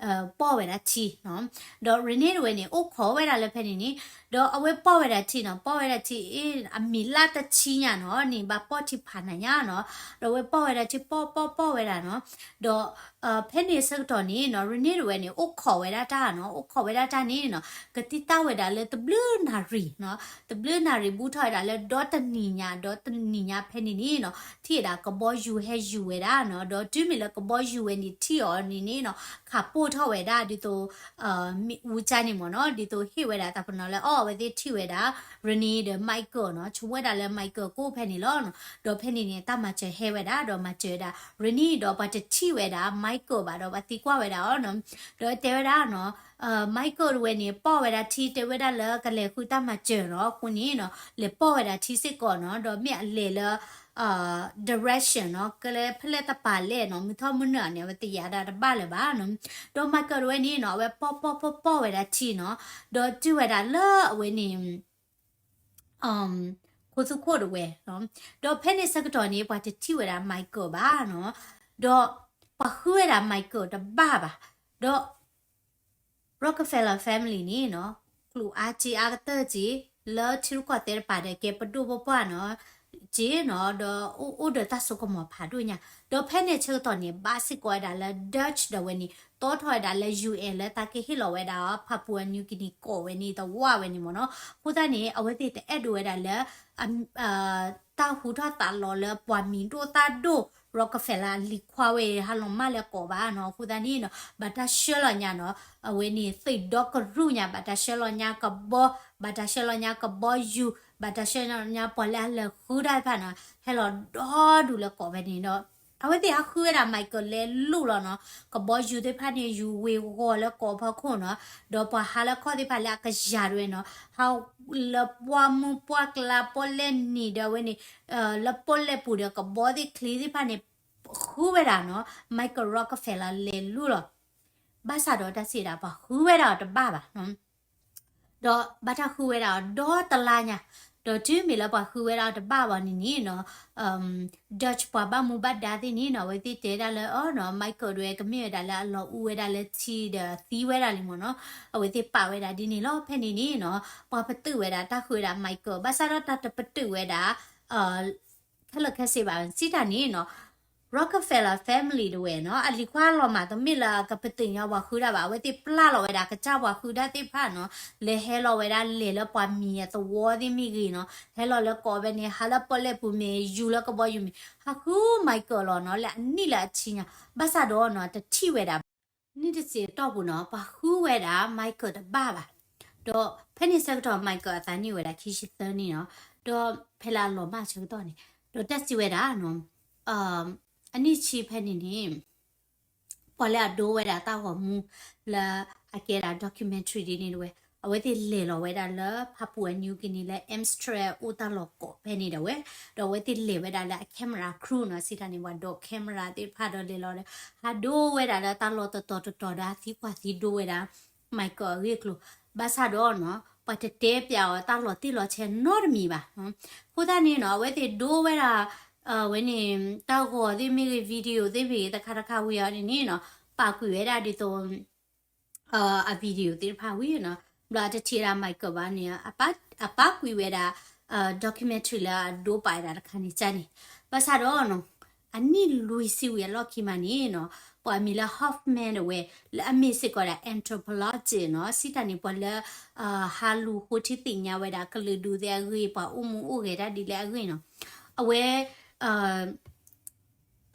ပိာ်ဝဲဒၣ်ထံနီၤ, ဒီး Renee တဝဲန့ၣ် အိၣ်ခိးဝဲဒၣ်လၢဖဲန့ၣ်န့ၣ်, ဒီးအဝဲပိာ်ဝဲဒၣ်ထံနီၤ, ပိာ်ဝဲဒၣ်ထံ အမံၤလၢ်တဆံညါနီၤ, န့ၣ်ဘၣ်ပိာ်ထံဖးနၤညါနီၤ, ဒီးအဝဲပိာ်ဝဲဒၣ်ထံ ပိာ်ပိာ်ပိာ်ဝဲဒၣ်နီၤ, ဒီး ဖဲန့ၣ်ဆၢကတီၢ်န့ၣ်နီၤ Renee တဝဲန့ၣ် အိၣ်ခိးဝဲဒၣ်တၢ်နီၤ, အိၣ်ခိးဝဲဒၣ်တၢ်န့ၣ်နီၤ, ကတံၢ်တၢ်ဝဲဒၣ်လၢတဘျုးနၣ်ရံၣ်နီၤ, တဘျုးနၣ်ရံၣ်ဘူးထီၣ်ဝဲဒၣ်လၢဒီတနံၤညါ ဒီတနံၤညါဖဲန့ၣ်န့ၣ်နီၤ, ထံၣ်ဝဲဒၣ်ကဘီယူၤဟဲယူၤဝဲဒၣ်နီၤ, ဒီးတုၤမ့ၢ်လၢကဘီယူၤဝဲန့ၣ်ထံၣ်အီၤန့ၣ်န့ၣ်နီၤ, ခးပိာ်ထီၣ်ဝဲဒၣ်ဒ်သိး မ့ၣ်အူကၠါန့ၣ်မ့ၢ်နီၤ, ဒ်သိးဟ့ၣ်ဝဲဒၣ်တၢ်ပနီၣ်လၢအီၤ အဝဲသ့ၣ်ထံၣ်ဝဲဒၣ် Renee ဒီး Michael နီၤ, ဆိကမိၣ်ဝဲဒၣ်လၢ Michael ကအိၣ်ဖဲန့ၣ်လီၤနီၤ, ဒီးဖဲန့ၣ်န့ၣ် တၢ်မၤစၢၤဟဲဝဲဒၣ် ဒီးမၤစၢၤဝဲဒၣ် Renee ဒီးပှၤတထံၣ်ဝဲဒၣ် Michael ဘၣ်ဒီးပှၤသံကွၢ်ဝဲဒၣ်အီၤနီၤ, ဒီးတဲဝဲဒၣ်နီၤ Michael တဝဲန့ၣ် ပိာ်ဝဲဒၣ်ထံ တဲဝဲဒၣ်လၢကလဲၤဃုတၢ်မၤစၢၤနီၤ, အဃိန့ၣ်နီၤ လဲၤပိာ်ဝဲဒၣ်ထံစ့ၢ်ကီးနီၤ, ဒီးမ့ၢ်အလဲၤလၢ direction နီၤ, ကလဲၤဖဲလဲၣ်တပၤလဲၣ်နီၤ, မုၢ်ထီၣ်မုၢ်နုာ်န့ၣ် အဝဲတယာ်ဒၣ်တဘၣ်လၢၤဘၣ်နီၤ, ဒီး Michael တဝဲန့ၣ်နီၤ အဝဲပိာ်ပိာ်ပိာ်ပိာ်ဝဲဒၣ်ထံနီၤ, ဒီးတုၤဝဲဒၣ်လၢအဝဲန့ၣ် ခိသူခိၣ်တဝဲနီၤ, ဒီးဖဲန့ၣ်ဆၢကတီၢ်န့ၣ် ပှၤတထံၣ်ဝဲဒၣ် Michael ဘၣ်နီၤ, ဒီးပှၤဃုဝဲဒၣ် Michael တဘၣ်ဘၣ်, ဒီး Rockefeller family န့ၣ်နီၤ, ကျိၣ်အါစ့အါကတၢၢ်စ့ လၢထံရူၢ်ကီၢ်သဲးတပၤဒီး ကဲပဒိၣ်ပပှၢ်နီၤ, စ့နီၤ, ဒီးအိၣ်အိၣ်ဒီးတၢ်စိကမီၤဖးဒိၣ်ညါ, ဒီးဖဲန့ၣ်ဆၢကတီၢ်န့ၣ် ဘၣ်စ့ၢ်ကီးဝဲဒၣ်လၢ Dutch ဒီးဝဲန့ၣ် တီထီၣ်ဝဲဒၣ်လၢ ယူၢ်အဲၣ် လၢတၢ်ကဟ့ၣ်လီၤဝဲဒၣ် Papua New Guinea ကိးဝဲန့ၣ် တဝၢ်ဝဲန့ၣ်မ့ၢ်နီၤ, အဃိသတးန့ၣ် အဝဲသ့ၣ်တအဲၣ်ဒိးဝဲဒၣ်လၢ တၢ်ဟူထီၣ်သးလီၤလၢပှၤမံၤဒိၣ်သၣ်ဒိၣ် Rockefeller အလံၤခွါဝဲ ဟးလီၤမၢ်လၢကိးဘၣ်နီၤ, အဃိသတးန့ၣ်နီၤ ဘၣ်တၢ်ဆှၢလီၤညါနီၤ, အဝဲန့ၣ် သုးဒီကရူၢ်ညါ ဘၣ်တၢ်ဆှၢလီၤညါကဘီ, ဘၣ်တၢ်ဆှၢလီၤညါကဘီယူၤ, ဘၣ်တၢ်ဆှၢလီၤညါပှၤလၢအလဲၤဃုတၢ်တဖၣ်နီၤ, ဟဲလီၤဒီဒူၣ်လၢကိးဖဲန့ၣ်ဒီး အဝဲသ့ၣ်ဟးဃုဝဲဒၣ် Michael လဲၤလူလီၤနီၤ, ကဘီယူၤသ့ၣ်တဖၣ်န့ၣ် ယူၤဝ့ၤဝီၤလၢကိးဖီခိၣ်နီၤ, ဒီးပှၤဟးလၢခီၣ်သ့ၣ်တဖၣ်လၢအကယၤတဝဲနီၤ, ဟးလၢပှၢ်မုၢ်ပှၢ်ကျါ ပီၣ်လဲၣ်နံၤဒီးဝဲန့ၣ် လၢပီၣ်လဲၣ်ပူၤဒီးကဘီသ့ၣ်ချံသ့ၣ်တဖၣ်န့ၣ် ဃုဝဲဒၣ်နီၤ, Michael Rockefeller လဲၤလူလီၤ, ဘၣ်ဆၣ်ဒီးတၢ်စံးဒၣ် ပှၤဃုဝဲဒၣ်အီၤတဘၣ်ဘၣ်နီၤ ဒီးဘၣ်တၢ်ဃုဝဲဒၣ်အီၤဒီတလါညါ, ဒီးတုၤမ့ၢ်လၢပှၤဃုဝဲဒၣ်အီၤတဘၣ်ဘၣ်န့ၣ်န့ၣ်နီၤ, Dutch ပှၤဘၣ်မူဘၣ်ဒါသ့ၣ်န့ၣ်နီၤ အဝဲသ့ၣ်တဲဒၣ်လၢအီၤနီၤ Michael ဒဝဲကမ့ၢ်ဝဲဒၣ်လၢအလီၤအူဝဲဒၣ်လၢထံဒီးသံဝဲဒၣ်လံမ့ၢ်နီၤ, အဝဲသ့ၣ်ပာ်ဝဲဒၣ်ဒ်န့ၣ်လီၤ. ဖဲန့ၣ်န့ၣ်နီၤ ပှၤပတုာ်ဝဲဒၣ်တၢ်ဃုဝဲဒၣ် Michael ဘၣ်ဆၣ်ဒီးတၢ်တပတုာ်ဝဲဒၣ် ခဲလၢာ်ခဲဆ့ဘၣ် စံးတၢ်န့ၣ်နီၤ Rockefeller family တဝဲနီၤ အလံၤခွါလီၤမး တမ့ၢ်လၢအကပတုာ်ညီပှၤဃုတၢ်ဘၣ် အဝဲသ့ၣ်ပျၢ်လီၤဝဲဒၣ်ကစၢ်ပှၤဃုတၢ်သ့ၣ်တဖၣ်နီၤ လဲၤဟဲလီၤဝဲဒၣ်လဲၤလၢပှၤမံၤအသဝီသ့ၣ်မ့ၢ်ဂ့ၤနီၤ ဟဲလီၤလၢကိးဖဲန့ၣ် ဟးလၢပီၣ်လဲၣ်ပူၤမ့ၢ် ယူၤလၢကဘီယူၤမ့ၢ် ဟးဃု Michael လီၤနီၤ လၢအနံၣ်လၢအဆံညါ ဘၣ်ဆၣ်ဒီးနီၤ တထံၣ်ဝဲဒၣ်ဘၣ် နံၣ်တစဲးအတီၢ်ပူၤနီၤ ပှၤဃုဝဲဒၣ် Michael တဘၣ်ဘၣ်. ဒီးဖဲန့ၣ်ဆၢကတီၢ် Michael အသးနံၣ်ဝဲဒၣ်ခံဆံသၢနံၣ်နီၤ, ဒီးဖဲလၢအလီၤမၢ်ဆၢကတီၢ်န့ၣ်, ဒီးတၢ်စံးဝဲဒၣ်နီၤ, အနံၣ်ဆံဖဲန့ၣ်န့ၣ် ပှၤလၢအဒိဝဲဒၣ်တၢ်ဂီၤမူ လၢအကဲဒၣ် documentary ဒ်န့ၣ်တဝဲ, အဝဲသ့ၣ်လဲၤလီၤဝဲဒၣ်လၢ Papua New Guinea လၢ Amsterdam အိၣ်တၢ်လီၢ်ကိးဖဲန့ၣ်ဒၣ်ဝဲ, ဒီးအဝဲသ့ၣ်လဲၤဝဲဒၣ်လၢအ camera crew နီၤ, စံးတၢ်န့ၣ် ပှၤဒိး camera သ့ၣ်တဖၣ်ဒီးလဲၤလီၤဒီး ဟးဒိဝဲဒၣ်လၢတၢ်လီၢ်တတီၤတတီၤဒီး ဟးသံကွၢ်သံဒိဝဲဒၣ် Michael အဂ့ၢ်အကျိၤ, ဘၣ်ဆၣ်ဒီးနီၤ ပှၤတတဲပျးအီၤတၢ်လီၤတံၢ်လီၤဆဲးနီတမံၤဘၣ်. အဃိသတးန့ၣ်နီၤ အဝဲသ့ၣ်ဒိဝဲဒၣ် ဝဲန့ၣ် တၢ်ဂီၤသ့ၣ်မ့ၢ်ဂ့ၤ video သ့ၣ်မ့ၢ်ဂ့ၤ တခါတခါဝံၤအီၤန့ၣ်နီၤ ပာ်ကွံာ်ဝဲဒၣ်ဒ်သိး အ video သ့ၣ်တဖၣ်ဝံၤနီၤ, ဘျီအတထံၣ်ဒၣ် Michael ဘၣ်န့ၣ် အပာ်ကွံာ်ဝဲဒၣ် documentary လၢအဒိပာ်ဝဲဒၣ်တခါန့ၣ်ကန့ၣ်, ဘၣ်ဆၣ်ဒီးနီၤ အနံၣ်လွံၢ်ဆံဝံၤအလီၢ်ခံမးန့ၣ်နီၤ ပှၤမံၤလၢ Hoffman တဝဲ လၢအမ့ၢ်စ့ၢ်ကီးဒၣ် anthropologist နီၤ, စံးတၢ်န့ၣ် ပှၤလၢ ဟးလူၤဃိထံသ့ၣ်ညါဝဲဒၣ်ကလုာ်ဒူၣ်သ့ၣ်အဂ့ၢ် ပှၤအိၣ်မူအိၣ်ဂဲၤတၢ်ဒ်လဲၣ်အဂ့ၢ်နီၤ, အဝဲ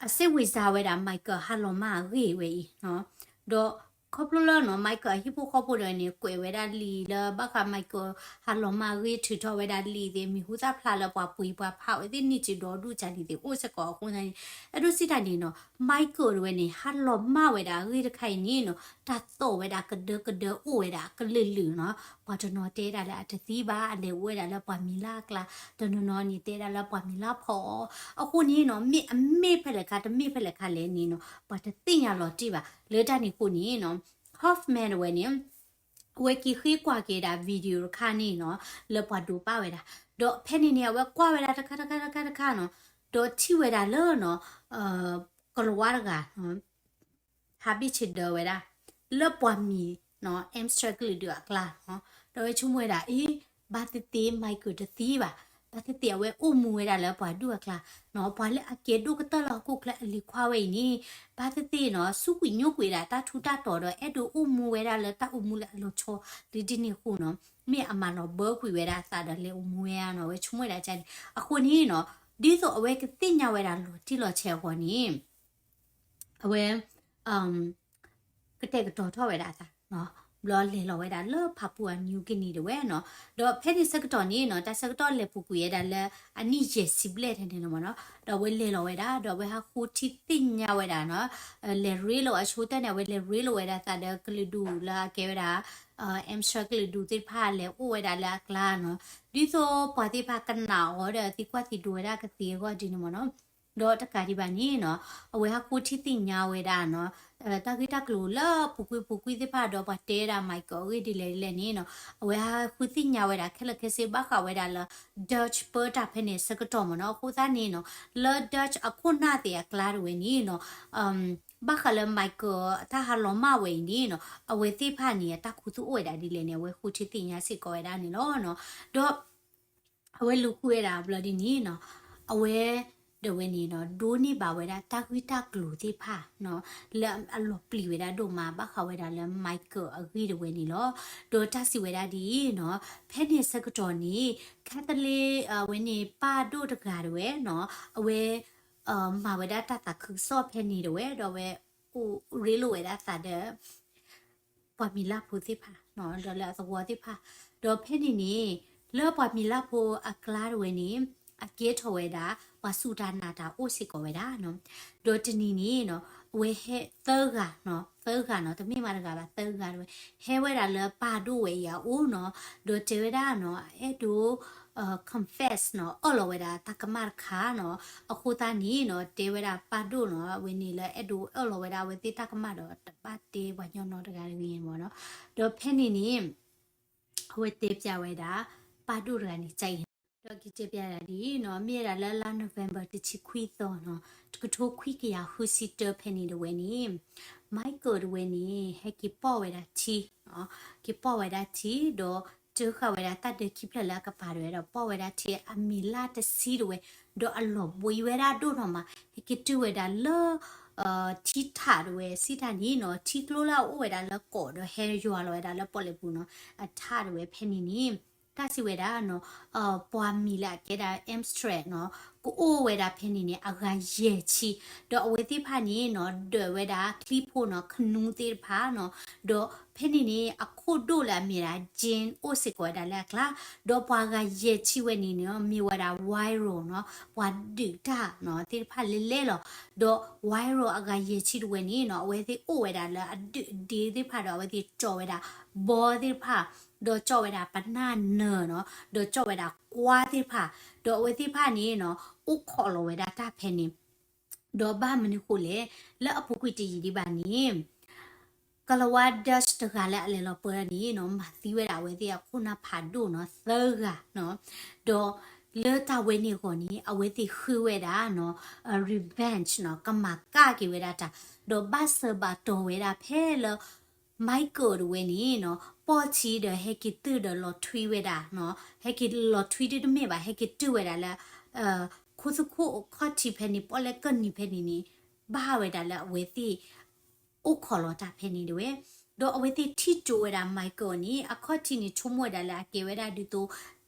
အစိတ်ဝင်စားဝဲဒၣ် Michael ဟးလီၤမၢ်အဂ့ၢ်ဝဲအံၤ, ဒီးခီဖျိလၢနီၤ Michael အဟံၣ်ဖိဃီဖိဒီးန့ၣ် ကွဲးဝဲဒၣ်လံာ်လၢဘၣ်ဃး Michael ဟးလီၤမၢ်အဂ့ၢ် ထုးထီၣ်ဝဲဒၣ်လံာ်သ့ၣ် မံၤဟူသၣ်ဖျါလၢပှၤပှ့ၤပှၤဖးဝဲသ့ၣ် နံၣ်စံးဒီဒူၣ်ကၢ်လံာ်သ့ၣ်အိၣ်စ့ၢ်ကီးအဃိန့ၣ်, အဲၣ်ဒိးစံးတၢ်န့ၣ်နီၤ Michael တဝဲန့ၣ် ဟးလီၤမၢ်ဝဲဒၣ်အဂ့ၢ်တခါအံၤန့ၣ်နီၤ တၢ်သီၣ်ဝဲဒၣ်ကဒၢကဒၢအိၣ်ဝဲဒၣ်အကလုာ်လုာ်နီၤ, ပှၤတနီၤတဲဒၣ်လၢအတသံဘၣ် အလဲၤအိၣ်ဝဲဒၣ်လၢပှၤမံၤလၢ်အကျါ, တနီၤနီၤန့ၣ် တဲဒၣ်လၢပှၤမံၤလၢ်ဖီအီၤ, အဃိန့ၣ်နီၤ မ့ၢ်အမ့ၢ်ဖဲလဲၣ်ခါ တမ့ၢ်ဖဲလဲၣ်ခါလဲၣ်န့ၣ်နီၤ ပှၤတသ့ၣ်ညါလီၤတံၢ်ဘၣ်, လၢတၢ်န့ၣ်အဃိန့ၣ်နီၤ Hoffman တဝဲန့ၣ် အဝဲက့ၤဃ့ကွၢ်က့ၤဒၣ် video တခါန့ၣ်နီၤ လၢပှၤဒိးပာ်ဝဲဒၣ်, ဒီးဖဲန့ၣ်န့ၣ် အဝဲကွၢ်ဝဲဒၣ်တခါတခါတခါတခါနီၤ, ဒီးထံၣ်ဝဲဒၣ်လၢနီၤ ကလၤဝါတဂၤ ဟးဘ့ၣ်ဆ့ဒၢဝဲဒၣ် လၢပှၤမံၤ Amsterdam ကလုာ်ဒူၣ်အကျါနီၤ, ဒီးဝဲဆိကမိၣ်ဝဲဒၣ် အ့ ဘၣ်သ့ၣ်သ့ၣ် Michael တသံဘၣ်, ဘၣ်သ့ၣ်သ့ၣ် အဝဲအိၣ်မူဝဲဒၣ်လၢပှၤဒူၣ်အကျါ, ပှၤလၢအကဲဒိၣ်ကတၢၢ်လၢဟီၣ်ခိၣ်ချၢအလံၤခွါဝဲအံၤန့ၣ် ဘၣ်သ့ၣ်သ့ၣ်နီၤ စူးကွံာ်ညိကွံာ်ဒၣ်တၢ်ထူးတၢ်တီၤဒီး အဲၣ်ဒိးအိၣ်မူဝဲဒၣ်လၢတၢ်အိၣ်မူလၢအလီၤဆီ, ဒ်ဒ်န့ၣ်အဃိနီၤ မ့ၢ်အမၤလီၤဘၢကွံာ်ဝဲဒၣ်အသးဒီးလဲၤအိၣ်မူဝဲဧါနီၤ, အဝဲဆိကမိၣ်ဝဲဒၣ်န့ၣ်, အဃိန့ၣ်နီၤ ဒ်သိးအဝဲကသ့ၣ်ညါဝဲဒၣ်လီၤတံၢ်လီၤဆဲးအဂီၢ်န့ၣ် အဝဲ ကတဲာ်ကတီၤထီၣ်ဝဲဒၣ်အသး, ဘျီလဲၤလီၤဝဲဒၣ်လၢ Papua New Guinea တဝဲနီၤ, ဒီးဖဲန့ၣ်ဆၢကတီၢ်န့ၣ်နီၤ တၢ်ဆၢကတီၢ်လဲၤပူၤကွံာ်ဝဲဒၣ်လၢ အနံၣ်ယဲၢ်ဆံဘျဲၣ်ထဲန့ၣ်လီၤမ့ၢ်နီၤ, ဒီးအဝဲလဲၤလီၤဝဲဒၣ် ဒီးအဝဲဟးဃိထံသ့ၣ်ညါဝဲဒၣ်နီၤ, လဲၤရ့လိာ်အဆိကတၢၢ်န့ၣ် အဝဲလဲၤရ့လိာ်ဝဲဒၣ်သးဒီးကလုာ်ဒူၣ်လၢအကဲဝဲဒၣ် Amsterdam ကလုာ်ဒူၣ်သ့ၣ်တဖၣ်လဲၤအိၣ်ဝဲဒၣ်လၢအကျါနီၤ, ဒ်သိးပှၤသ့ၣ်တဖၣ်ကနၣ်အီၤဒီးသံကွၢ်သံဒိးဝဲဒၣ်ကသ့အဂီၢ်ဒ်န့ၣ်မ့ၢ်နီၤ, ဒီးတကးဒံးဘၣ်န့ၣ်နီၤ အဝဲဟးဃိထံသ့ၣ်ညါဝဲဒၣ်နီၤ, တၢ်ဂ့ၢ်တၢ်ကျိၤလၢပူၤကွံာ်ပူၤကွံာ်သ့ၣ်တဖၣ်ဒီးပှၤတဲဝဲဒၣ် Michael အဂ့ၢ်ဒ်လဲၣ်ဒ်လဲၣ်န့ၣ်နီၤ, အဝဲဟးဃုသ့ၣ်ညါဝဲဒၣ်ခဲလၢာ်ခဲဆ့ဘၣ်ဃးဝဲဒၣ်လၢ Dutch ပၢတၢ်ဖဲန့ၣ်ဆၢကတီၢ်မ့ၢ်နီၤ, အဃိသတးန့ၣ်နီၤ လၢ Dutch အခိၣ်နၢ်သ့ၣ်အကျါတဝဲန့ၣ်နီၤ ဘၣ်ဃးလၢ Michael တၢ်ဟးလီၤမၢ်ဝဲအံၤန့ၣ်နီၤ အဝဲသ့ၣ်တဖၣ်န့ၣ် အတၢ်ခူသူၣ်အိၣ်ဝဲဒၣ်ဒ်လဲၣ်န့ၣ် အဝဲဃိထံသ့ၣ်ညါစ့ၢ်ကီးဝဲဒၣ်န့ၣ်လီၤနီၤ, ဒီး အဝဲလူၤဃုဝဲဒၣ်ဘျီဒ်န့ၣ်နီၤ, အဝဲ ဒီးဝဲန့ၣ်နီၤ ဒိးန့ၢ်ဘၣ်ဝဲဒၣ်တၢ်ဂ့ၢ်တၢ်ကျိၤသ့ၣ်တဖၣ်နီၤ, လၢအလီၤပျံၤဝဲဒၣ်ဒိၣ်မး ဘၣ်ဃးဝဲဒၣ်လၢ Michael အဂ့ၢ်တဝဲန့ၣ်လီၤ. ဒီးတၢ်စံးဝဲဒၣ်ဒ်အံၤနီၤ, ဖဲန့ၣ်ဆၢကတီၢ်န့ၣ် Catholic အဝဲန့ၣ်ပၢ်ဒိၣ်တဂၤတဝဲနီၤ, အဝဲ မၤဝဲဒၣ်တၢ်သးခုကစီၣ်ဖဲန့ၣ်တဝဲ ဒီးအဝဲ အိၣ်ရ့လိာ်ဝဲဒၣ်သးဒီး ပှၤမံၤလၢ်ဖိသ့ၣ်တဖၣ် ဒီးလၢအသဝီသ့ၣ်တဖၣ်, ဒီးဖဲန့ၣ်န့ၣ် လၢပှၤမံၤလၢ်ဖိအကျါတဝဲန့ၣ် အကဲထီၣ်ဝဲဒၣ် ပှၤစူၢ်တၢ်နာ်တၢ်အိၣ်စ့ၢ်ကီးဝဲဒၣ်နီၤ, ဒီးတနံၤန့ၣ်နီၤ အဝဲဟဲသၢဂၤနီၤ သၢဂၤနီၤ တမ့ၢ်မးတဂၤဘၣ် သၢဂၤတဝဲ ဟဲဝဲဒၣ်လၢပၢ်ဒိၣ်ဝဲအံၤအအိၣ်နီၤ, ဒီးတဲဝဲဒၣ်နီၤ အဲၣ်ဒိး confess နီၤ အၢၣ်လီၤဝဲဒၣ်တၢ်ကမၣ်တခါနီၤ, အဃိသတးန့ၣ်နီၤ တဲဝဲဒၣ်ပၢ်ဒိၣ်နီၤ အဝဲန့ၣ်လၢအဲၣ်ဒိးအၢၣ်လီၤဝဲဒၣ်အဝဲသ့ၣ်တၢ်ကမၣ်ဒီး တဘၣ်တဲပှၤညီနီတဂၤတဂ့ၤမ့ၢ်နီၤ, ဒီးဖဲန့ၣ်န့ၣ် အဝဲတဲပျးဝဲဒၣ် ပၢ်ဒိၣ်တဂၤန့ၣ် ကၠဲအံၤ ဒီးကတဲပျးဒၣ်ဒ်အံၤနီၤ မ့ၢ်ဝဲဒၣ်လၢလါ November တဆံခွံသီနီၤ တကထိခွံကယၤဃုဆံတၢဖဲန့ၣ်တဝဲန့ၣ် Michael တဝဲန့ၣ် ဟဲက့ၤပိာ်ဝဲဒၣ်ထံ က့ၤပိာ်ဝဲဒၣ်ထံ ဒီး တၢဃာ်ဝဲဒၣ်တၢ်ဒၢခံဖျၢၣ်လၢအကပၤတဝဲဒီး ပိာ်ဝဲဒၣ်ထံအမံၤလၢ်တဆံတဝဲ ဒီးအလီၤဘှံးဝဲဒၣ်ဒိၣ်နီၤမး ဟဲက့ၤတုၤဝဲဒၣ်လၢ ထံထးတဝဲ စံးတၢ်န့ၣ်နီၤ ထံကျိလၢအအိၣ်ဝဲဒၣ်လၢကိးဒီးဟဲယွၤလီၤဝဲဒၣ်လၢပီၣ်လဲၣ်ပူၤနီၤ အထးတဝဲဖဲန့ၣ်န့ၣ် အဝဲသ့ၣ်ကစံးဝဲဒၣ်နီၤ ပှၤမံၤလၢအကဲဒၣ် Amstrad နီၤ ကအိၣ်ဝဲဒၣ်ဖဲန့ၣ်န့ၣ် အဂၤယဲၢ်ဆံ, ဒီးအဝဲသ့ၣ်တဖၣ်န့ၣ်နီၤ ဒၢးဝဲဒၣ်ချံဖိနီၤ ခနူသ့ၣ်တဖၣ်နီၤ, ဒီးဖဲန့ၣ်န့ၣ် အခိၣ်ဒိၣ်လၢအမ့ၢ်ဒၣ် Jin အိၣ်စ့ၢ်ကီးဝဲဒၣ်လၢအကျါ, ဒီးပှၤဂၤယဲၢ်ဆံဝဲန့ၣ်န့ၣ် မ့ၢ်ဝဲဒၣ် Wiro နီၤ ပှၤဒုးတၢ်နီၤ သ့ၣ်တဖၣ်လဲၣ်လဲၣ်လီၤ. ဒီး Wiro အဂၤယဲၢ်ဆံတဝဲန့ၣ်နီၤ အဝဲသ့ၣ်အိၣ်ဝဲဒၣ်လၢအဒုးအဒ့သ့ၣ်တဖၣ်ဒီး အဝဲသ့ၣ်ကၠီၣ်ဝဲဒၣ်ဘီသ့ၣ်တဖၣ်, ဒီးကၠီၣ်ဝဲဒၣ်ပနၢ်နၢၤနီၤ, ဒီးကၠီၣ်ဝဲဒၣ်ကွါသ့ၣ်တဖၣ်, ဒီးအဝဲသ့ၣ်တဖၣ်န့ၣ်နီၤ အိၣ်ခိးလီၤဝဲဒၣ်တၢ်ဖဲန့ၣ် ဒီးဘၣ်မနုၤဃိလဲၣ်, လၢအပူၤကွံာ်တယံာ်ဒံးဘၣ်န့ၣ် ကလၤဝါ Dutch တဂၤလၢအလဲၤလီၤပၢန့ၣ်နီၤ မၤသံဝဲဒၣ်အဝဲသ့ၣ်အခိၣ်နၢ်ဖးဒိၣ်နီၤ သၢဂၤနီၤ, ဒီးလၢတၢ်ဝဲန့ၣ်အဂီၢ်န့ၣ် အဝဲသ့ၣ်ဃုဝဲဒၣ်နီၤ revenge နီၤ ကမၤကၣ်က့ၤဝဲဒၣ်တၢ်, ဒီးဘၣ်စၢၤဘၣ်တီၤဝဲဒၣ်ဖဲလၢ Michael တဝဲန့ၣ်နီၤ ပီၢ်ထံဒီးဟဲက့ၤတုၢ်ဒီးလီၤထွံဝဲဒၣ်နီၤ, ဟဲက့ၤလီၤထွံဒ်တမ့ၢ်ဘၣ် ဟဲက့ၤတုၢ်ဝဲဒၣ်လၢ ခိၣ်သခူၣ်အခီၣ်ထံးဖဲန့ၣ် ပီၣ်လဲၣ်ကၢၢ်နံၤဖဲန့ၣ်န့ၣ် ဘၣ်ဝဲဒၣ်လၢအဝဲသ့ၣ် အိၣ်ခိးလီၤတၢ်ဖဲန့ၣ်တဝဲ, ဒီးအဝဲသ့ၣ်ထံၣ်ကၠိဝဲဒၣ် Michael န့ၣ် အခီၣ်ထံးန့ၣ် ဆိကမိၣ်ဝဲဒၣ်လၢအကဲဝဲဒၣ်ဒ်သိး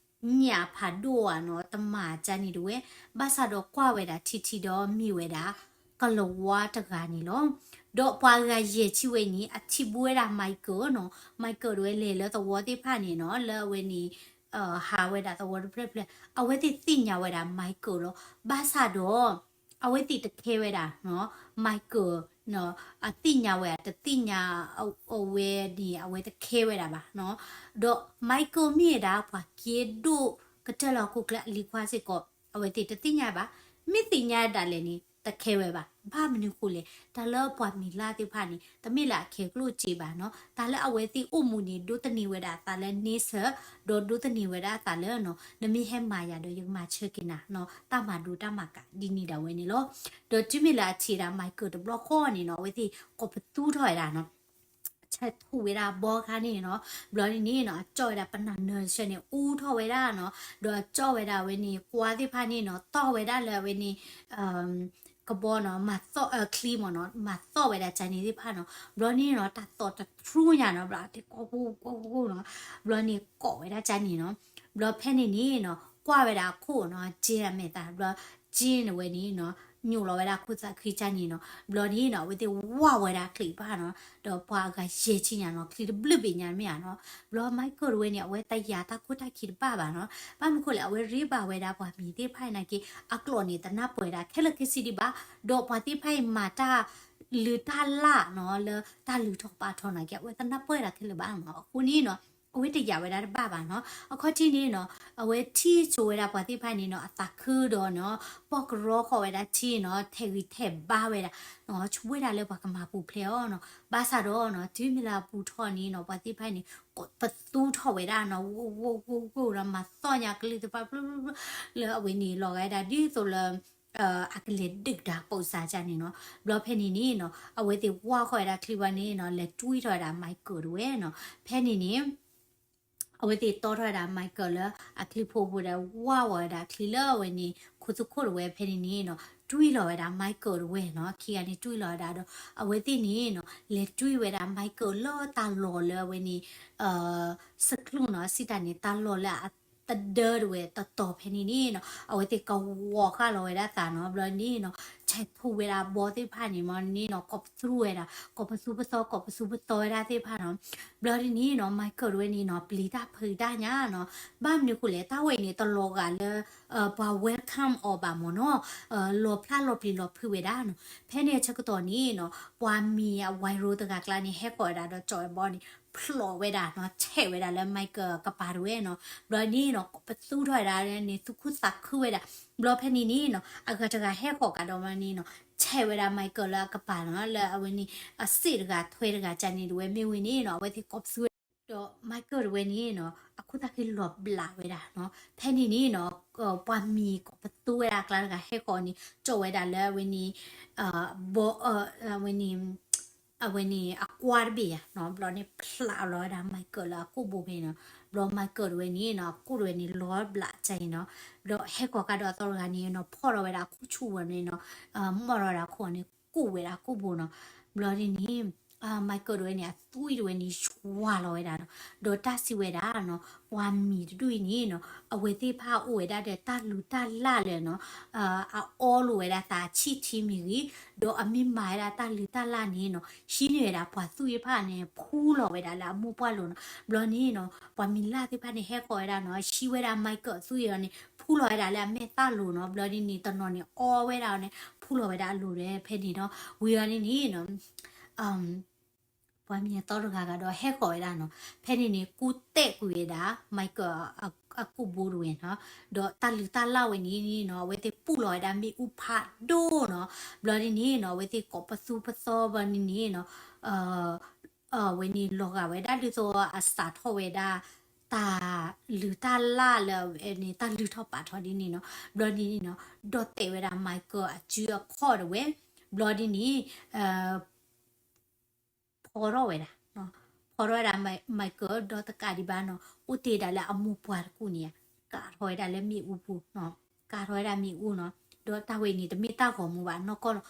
ညၣ်ဖးဒိၣ်ဧါနီၤ တမၤကၢ်န့ၣ်တဝဲ, ဘၣ်ဆၣ်ဒီးကွၢ်ဝဲဒၣ်ထံထံဒီးမ့ၢ်ဝဲဒၣ် ကလၤဝါတဂၤန့ၣ်လီၤ. ဒီးပှၤဂၤယဲၢ်ဆံဝဲန့ၣ် အထံၣ်ဘူးဝဲဒၣ် Michael နီၤ, Michael တဝဲလဲၤလၢသဝီသ့ၣ်တဖၣ်န့ၣ်နီၤ လၢအဝဲန့ၣ် ဟးဝဲဒၣ်သဝီတဖျၢၣ်ဖျၢၣ် အဝဲသ့ၣ်သ့ၣ်ညါဝဲဒၣ် Michael လီၤ. ဘၣ်ဆၣ်ဒီး အဝဲသ့ၣ်တခဲဝဲဒၣ်နီၤ Michael နီၤ အသ့ၣ်ညါဝဲ တသ့ၣ်ညါ အဝဲန့ၣ် အဝဲတခဲဝဲဒၣ်ဘၣ်နီၤ, ဒီး Michael မ့ၢ်ဝဲဒၣ်ပှၤက့ဒိၣ်ကတၢၢ်လၢဟီၣ်ခိၣ်ချၢအလံၤခွါစ့ၢ်ကီး အဝဲသ့ၣ်တသ့ၣ်ညါဘၣ်, မ့ၢ်သ့ၣ်ညါဒၣ်လဲာ်န့ၣ် တခဲဝဲဘၣ်. ဘၣ်မနုၤဃိလဲၣ်, တၢ်လၢပှၤမံၤလၢ်သ့ၣ်တဖၣ်န့ၣ် တမ့ၢ်လၢအခဲကျိၣ်စ့ဘၣ်နီၤ, တၢ်လၢအဝဲသ့ၣ်အိၣ်မူန့ၣ် ဒိးသန့ၤဝဲဒၣ်အသးလၢန့ဆၢၣ်, ဒီးဒိးသန့ၤဝဲဒၣ်အသးလၢနီၤ နမ့ၢ်ဟဲမၤယၤဒီးယကမၤဆၢက့ၤနၤနီၤ, တၢ်မၤဒိတၢ်မၤကးဒ်န့ၣ်ဒၣ်ဝဲန့ၣ်လီၤ. ဒီးတုၤမ့ၢ်လၢအထံၣ်ဒၣ် Michael တဘျီဃီန့ၣ်နီၤ အဝဲသ့ၣ်ကိးပသူထီၣ်ဝဲဒၣ်နီၤ ဆဲးထူၣ်ဝဲဒၣ်ဘီခါန့ၣ်နီၤ, ဘျီန့ၣ်နီၤ အကၠီၣ်ဝဲဒၣ်ပနၢ်နၢၤတဆၢန့ၣ် အူထီၣ်ဝဲဒၣ်နီၤ, ဒီးအကၠီၣ်ဝဲဒၣ်အဝဲန့ၣ် ကွါသ့ၣ်တဖၣ်န့ၣ်နီၤ တီၢ်ဝဲဒၣ်လၢအဝဲန့ၣ် ကဘီနီၤ မၤသီၣ်ချံမ့ၢ်နီၤ မၤသီၣ်ဝဲဒၣ်ကၢ်န့ၣ်သ့ၣ်တဖၣ်နီၤ, ဘျီန့ၣ်နီၤ တၢ်သီၣ်တထြူညါနီၤ ဘျီတဲကိၢ်ကိၢ်ကိၢ်ကိၢ်နီၤ, ဘျီန့ၣ်ကိးဝဲဒၣ်ကၢ်န့ၣ်နီၤ, ဘျီဖဲန့ၣ်န့ၣ်နီၤ ကွၢ်ဝဲဒၣ်အခိၣ်နီၤ ကၠ့အမဲာ်သၣ် ဘျီ ကၠ့န့ၣ်ဝဲန့ၣ်နီၤ ညိးလီၤဝဲဒၣ်ခိၣ်သးခုကၢ်န့ၣ်နီၤ, ဘျီန့ၣ်နီၤ အဝဲသ့ၣ်ဝၢ်ဝဲဒၣ်ချံတဖၣ်နီၤ, ဒီးပှၤအဂၤယဲၢ်ဆံညါနီၤ ချံတဘျုးဘ့ၣ်ညါမ့ၢ်ဧါနီၤ, ဘျီ Michael တဝဲန့ၣ် အဝဲတယာ်တၢ်ခိၣ်တၢ်ခံတဘၣ်ဘၣ်နီၤ, ဘၣ်မနုၤဃိလဲၣ် အဝဲရ့ဘၣ်ဝဲဒၣ်ပှၤမံၤသ့ၣ်တဖၣ်နာ်က့ အကျိာ်န့ၣ် တနၢ်ပၢၢ်ဝဲဒၣ်ခဲလၢာ်ခဲဆ့ဒံးဘၣ်, ဒီးပှၤသ့ၣ်တဖၣ်အံၤမၤတၢ်လုၢ်တၢ်လၢ်နီၤ လၢတၢ်လုၢ်ထီၣ်ပာ်ထီၣ်နာ်က့ အဝဲတနၢ်ပၢၢ်ဝဲဒၣ်ခဲလၢာ်ဘၣ်နီၤ, အဃိန့ၣ်နီၤ အဝဲတယာ်ဝဲဒၣ်တဘၣ်ဘၣ်နီၤ, အခီၣ်ထံးန့ၣ်နီၤ အဝဲထံၣ်ဆိဝဲဒၣ်ပှၤသ့ၣ်တဖၣ်န့ၣ်နီၤ အသးခုဒီးနီၤ ပိာ်ကရီဃီၤဝဲဒၣ်ထံနီၤ ထဲးဂံၢ်ထဲးဘါဝဲဒၣ်နီၤ ဆိဝဲဒၣ်လၢပှၤကမၤပူၤဖျဲးအီၤနီၤ, ဘၣ်ဆၣ်ဒီးနီၤ တုၤမ့ၢ်လၢအပူၤထီၣ်န့ၣ်နီၤ ပှၤသ့ၣ်တဖၣ်န့ၣ် ကိးပသူထီၣ်ဝဲဒၣ်နီၤ ဝိဝိဝိဝိဒီး မၤသီၣ်ညါကလုၢ်သ့ၣ်တဖၣ် လၢအဝဲန့ၣ် လီၤဂာ်ဒၣ်ဒ်သိးလၢ အကလဲၤဒုးတၢ်ပိာ်စၢ်ကၢ်န့ၣ်နီၤ, ဘျီဖဲန့ၣ်န့ၣ်နီၤ အဝဲသ့ၣ်ဝၢ်ဃီၤဝဲဒၣ်ချံဘၣ်န့ၣ်နီၤ လဲၤတွံၢ်ထီၣ်ဝဲဒၣ် Michael တဝဲနီၤ, ဖဲန့ၣ်န့ၣ် အဝဲသ့ၣ်တီထီၣ်ဝဲဒၣ် Michael လၢအချံဖိပူၤဒီး ဝၢ်ဝဲဒၣ်ချံလၢအဝဲန့ၣ် ခိၣ်သခူၣ်တဝဲဖဲန့ၣ်န့ၣ်နီၤ တွံၢ်လီၤဝဲဒၣ် Michael တဝဲနီၤ, ခံဂၤန့ၣ်တွံၢ်လီၤဝဲဒၣ်ဒီး အဝဲသ့ၣ်န့ၣ်နီၤ လဲၤတွံၢ်ဝဲဒၣ် Michael လၢတၢ်လီၢ်လၢအဝဲန့ၣ် စကျူၣ်နီၤ စံးတၢ်န့ၣ် တၢ်လီၢ်လၢအသဒၢတဝဲတတီၤဖဲန့ၣ်န့ၣ်နီၤ အဝဲသ့ၣ်ကဝီၤဃာ်လီၤဝဲဒၣ်သးနီၤ, ဘျီန့ၣ်နီၤ ဆဲးထူၣ်ဝဲဒၣ်ဘီသ့ၣ်တဖၣ်န့ၣ် မ့ၢ်န့ၣ်နီၤ ကိးပသူဝဲဒၣ် ကိးပသူပသီ ကိးပသူပသီဝဲဒၣ်သ့ၣ်တဖၣ်နီၤ, ဘျီန့ၣ်နီၤ Michael တဝဲန့ၣ်နီၤ ပျံၤတၢ်ဖုးတၢ်ညါနီၤ, ဘၣ်မနုၤဃိလဲၣ် တၢ်ဝဲအံၤန့ၣ် တလီၤဂာ်လၢ ပှၤ welcome အီၤဘၣ်မ့ၢ်နီၤ, လီၤဖျါလီၤပျံၤလီၤဖုးဝဲဒၣ်နီၤ, ဖဲန့ၣ်အဆၢကတီၢ်န့ၣ်နီၤ ပှၤမံၤအ Wiro တဂၤကျါန့ၣ် ဟဲဃီၤဝဲဒၣ်ဒီးကၠီၣ်ဝဲဘီန့ၣ် ဖျိးဝဲဒၣ်နီၤ ဆဲးဝဲဒၣ်လၢ Michael ကပၤတဝဲနီၤ, ဘျီန့ၣ်နီၤ ပသူထီၣ်ဝဲဒၣ်န့ၣ် သူၣ်ခုသးခုဝဲဒၣ်, ဘျီဖဲန့ၣ်န့ၣ်နီၤ အဂၤတဂၤဟဲဃီၤကဒီးဝဲန့ၣ်နီၤ ဆဲးဝဲဒၣ် Michael လၢအကပၤနီၤ လၢအဝဲန့ၣ် အစ့ၣ်တဂၤထွဲတဂၤကၢ်န့ၣ်တဝဲ မ့ၢ်ဝဲန့ၣ်နီၤ အဝဲသ့ၣ်ကိးပသူဝဲဒၣ် ဒီး Michael တဝဲန့ၣ်နီၤ အခိၣ်သၣ်ဃံလီၤဘျးဝဲဒၣ်နီၤ, ဖဲန့ၣ်န့ၣ်နီၤ ပှၤမံၤကိးပသူဝဲဒၣ်အကျါတဂၤဟဲဃီၤန့ၣ် ကၠီၣ်ဝဲဒၣ်လၢအဝဲန့ၣ် ဘီ အဝဲန့ၣ် အဝဲန့ၣ် အကွါတဘ့ၣ်ဧါနီၤ, ဘျီန့ၣ်ဖျးလီၤဝဲဒၣ် Michael လၢအကိာ်ဘိဖဲန့ၣ်နီၤ, ဘျီ Michael တဝဲန့ၣ်နီၤ အကိာ်တဝဲန့ၣ်လီၤဘျးကၢ်အံၤနီၤ, ဘျီဟဲဃီၤကဒီးအသီတဂၤန့ၣ်နီၤ ဖီၣ်ထီၣ်ဝဲဒၣ်အခိၣ်ဆူၣ်ဝဲန့ၣ်နီၤ, မီၢ်ထီၣ်ဝဲဒၣ်အခိၣ်န့ၣ် ကူးဝဲဒၣ်ကိာ်ဘိနီၤ, ဘျီန့ၣ်န့ၣ် Michael တဝဲန့ၣ် အသွံၣ်တဝဲန့ၣ် ယွၤလီၤဝဲဒၣ်နီၤ, ဒီးတၢ်စံးဝဲဒၣ်နီၤ ပှၤမံၤတဒူၣ်အံၤန့ၣ်နီၤ အဝဲသ့ၣ်တဖၣ်အိၣ်ဝဲဒၣ်ဒီးတၢ်လုၢ်တၢ်လၢ်လၢနီၤ အအီလိာ်ဝဲဒၣ်သးဆံၣ်ထံမ့ၢ်ဂ့ၤ, ဒီးအမ့ၢ်မၤဝဲဒၣ်တၢ်လုၢ်တၢ်လၢ်န့ၣ်နီၤ ဟံးန့ၢ်ဝဲဒၣ်ပှၤသွံၣ်တဖၣ်န့ၣ် ဖူလီၤဝဲဒၣ်လၢအမိၢ်ပှၢ်လိၤနီၤ. ဘျီန့ၣ်နီၤ ပှၤမံၤလၢ်သ့ၣ်တဖၣ်န့ၣ် ဟဲဃီၤဝဲဒၣ်နီၤ ဟံးဝဲဒၣ် Michael အသွံၣ်အံၤန့ၣ် ဖူလီၤဝဲဒၣ်လၢအမဲာ်သၣ်လိၤနီၤ. ဘျီန့ၣ်န့ၣ် တနီၤန့ၣ်အီဝဲဒၣ်န့ၣ် ဖူလီၤဝဲဒၣ်အလိၤဒီး ဖဲန့ၣ်နီၤ ဝံၤအီၤန့ၣ်န့ၣ်နီၤ ပှၤမံၤအသီတဂၤဂၤဒီးဟဲဃီၤဝဲဒၣ်နီၤ. ဖဲန့ၣ်န့ၣ် ကူၣ်တဲာ်ကွံာ်ဝဲဒၣ် Michael အကိာ်ဘိတဝဲနီၤ, ဒီးတၢ်လုၢ်တၢ်လၢ်ဝဲန့ၣ်နီၤ အဝဲသ့ၣ်ပူၣ်လီၤဝဲဒၣ်မ့ၣ်အူဖးဒိၣ်နီၤ. ဘျီန့ၣ်န့ၣ်နီၤ အဝဲသ့ၣ်ကိးပသူပသီဘျီန့ၣ်န့ၣ်နီၤ အဝဲန့ၣ်လီၤဂာ်ဝဲဒၣ်ဒ်သိးအစးထီၣ်ဝဲဒၣ် တၢ်လုၢ်တၢ်လၢ်လၢအဝဲန့ၣ် တၢ်လုၢ်ထီၣ်ပာ်ထီၣ်ဒ်န့ၣ်နီၤ. ဘျီန့ၣ်န့ၣ်နီၤ ဒီးတဲာ်ဝဲဒၣ် Michael အစုအခီၣ်တဝဲ, ဘျီဒ်န့ၣ် ဖီထီၣ်ဝဲဒၣ်, ဖီထီၣ်ဝဲဒၣ် Michael ဒီးတကးဒံးဘၣ်နီၤ အိၣ်တ့ၢ်ဒၣ်လၢအမိၢ်ပှၢ်တကူၣ်န့ၣ် ကးထီၣ်ဝဲဒၣ်လၢမ့ၣ်အူပူၤ, ကးထီၣ်ဝဲဒၣ်မ့ၣ်အူနီၤ. ဒီးတၢ်ဝဲန့ၣ် တမ့ၢ်တၢ်ဂီၤမူဘၣ်နီၢ်ကီၢ်လီၤ.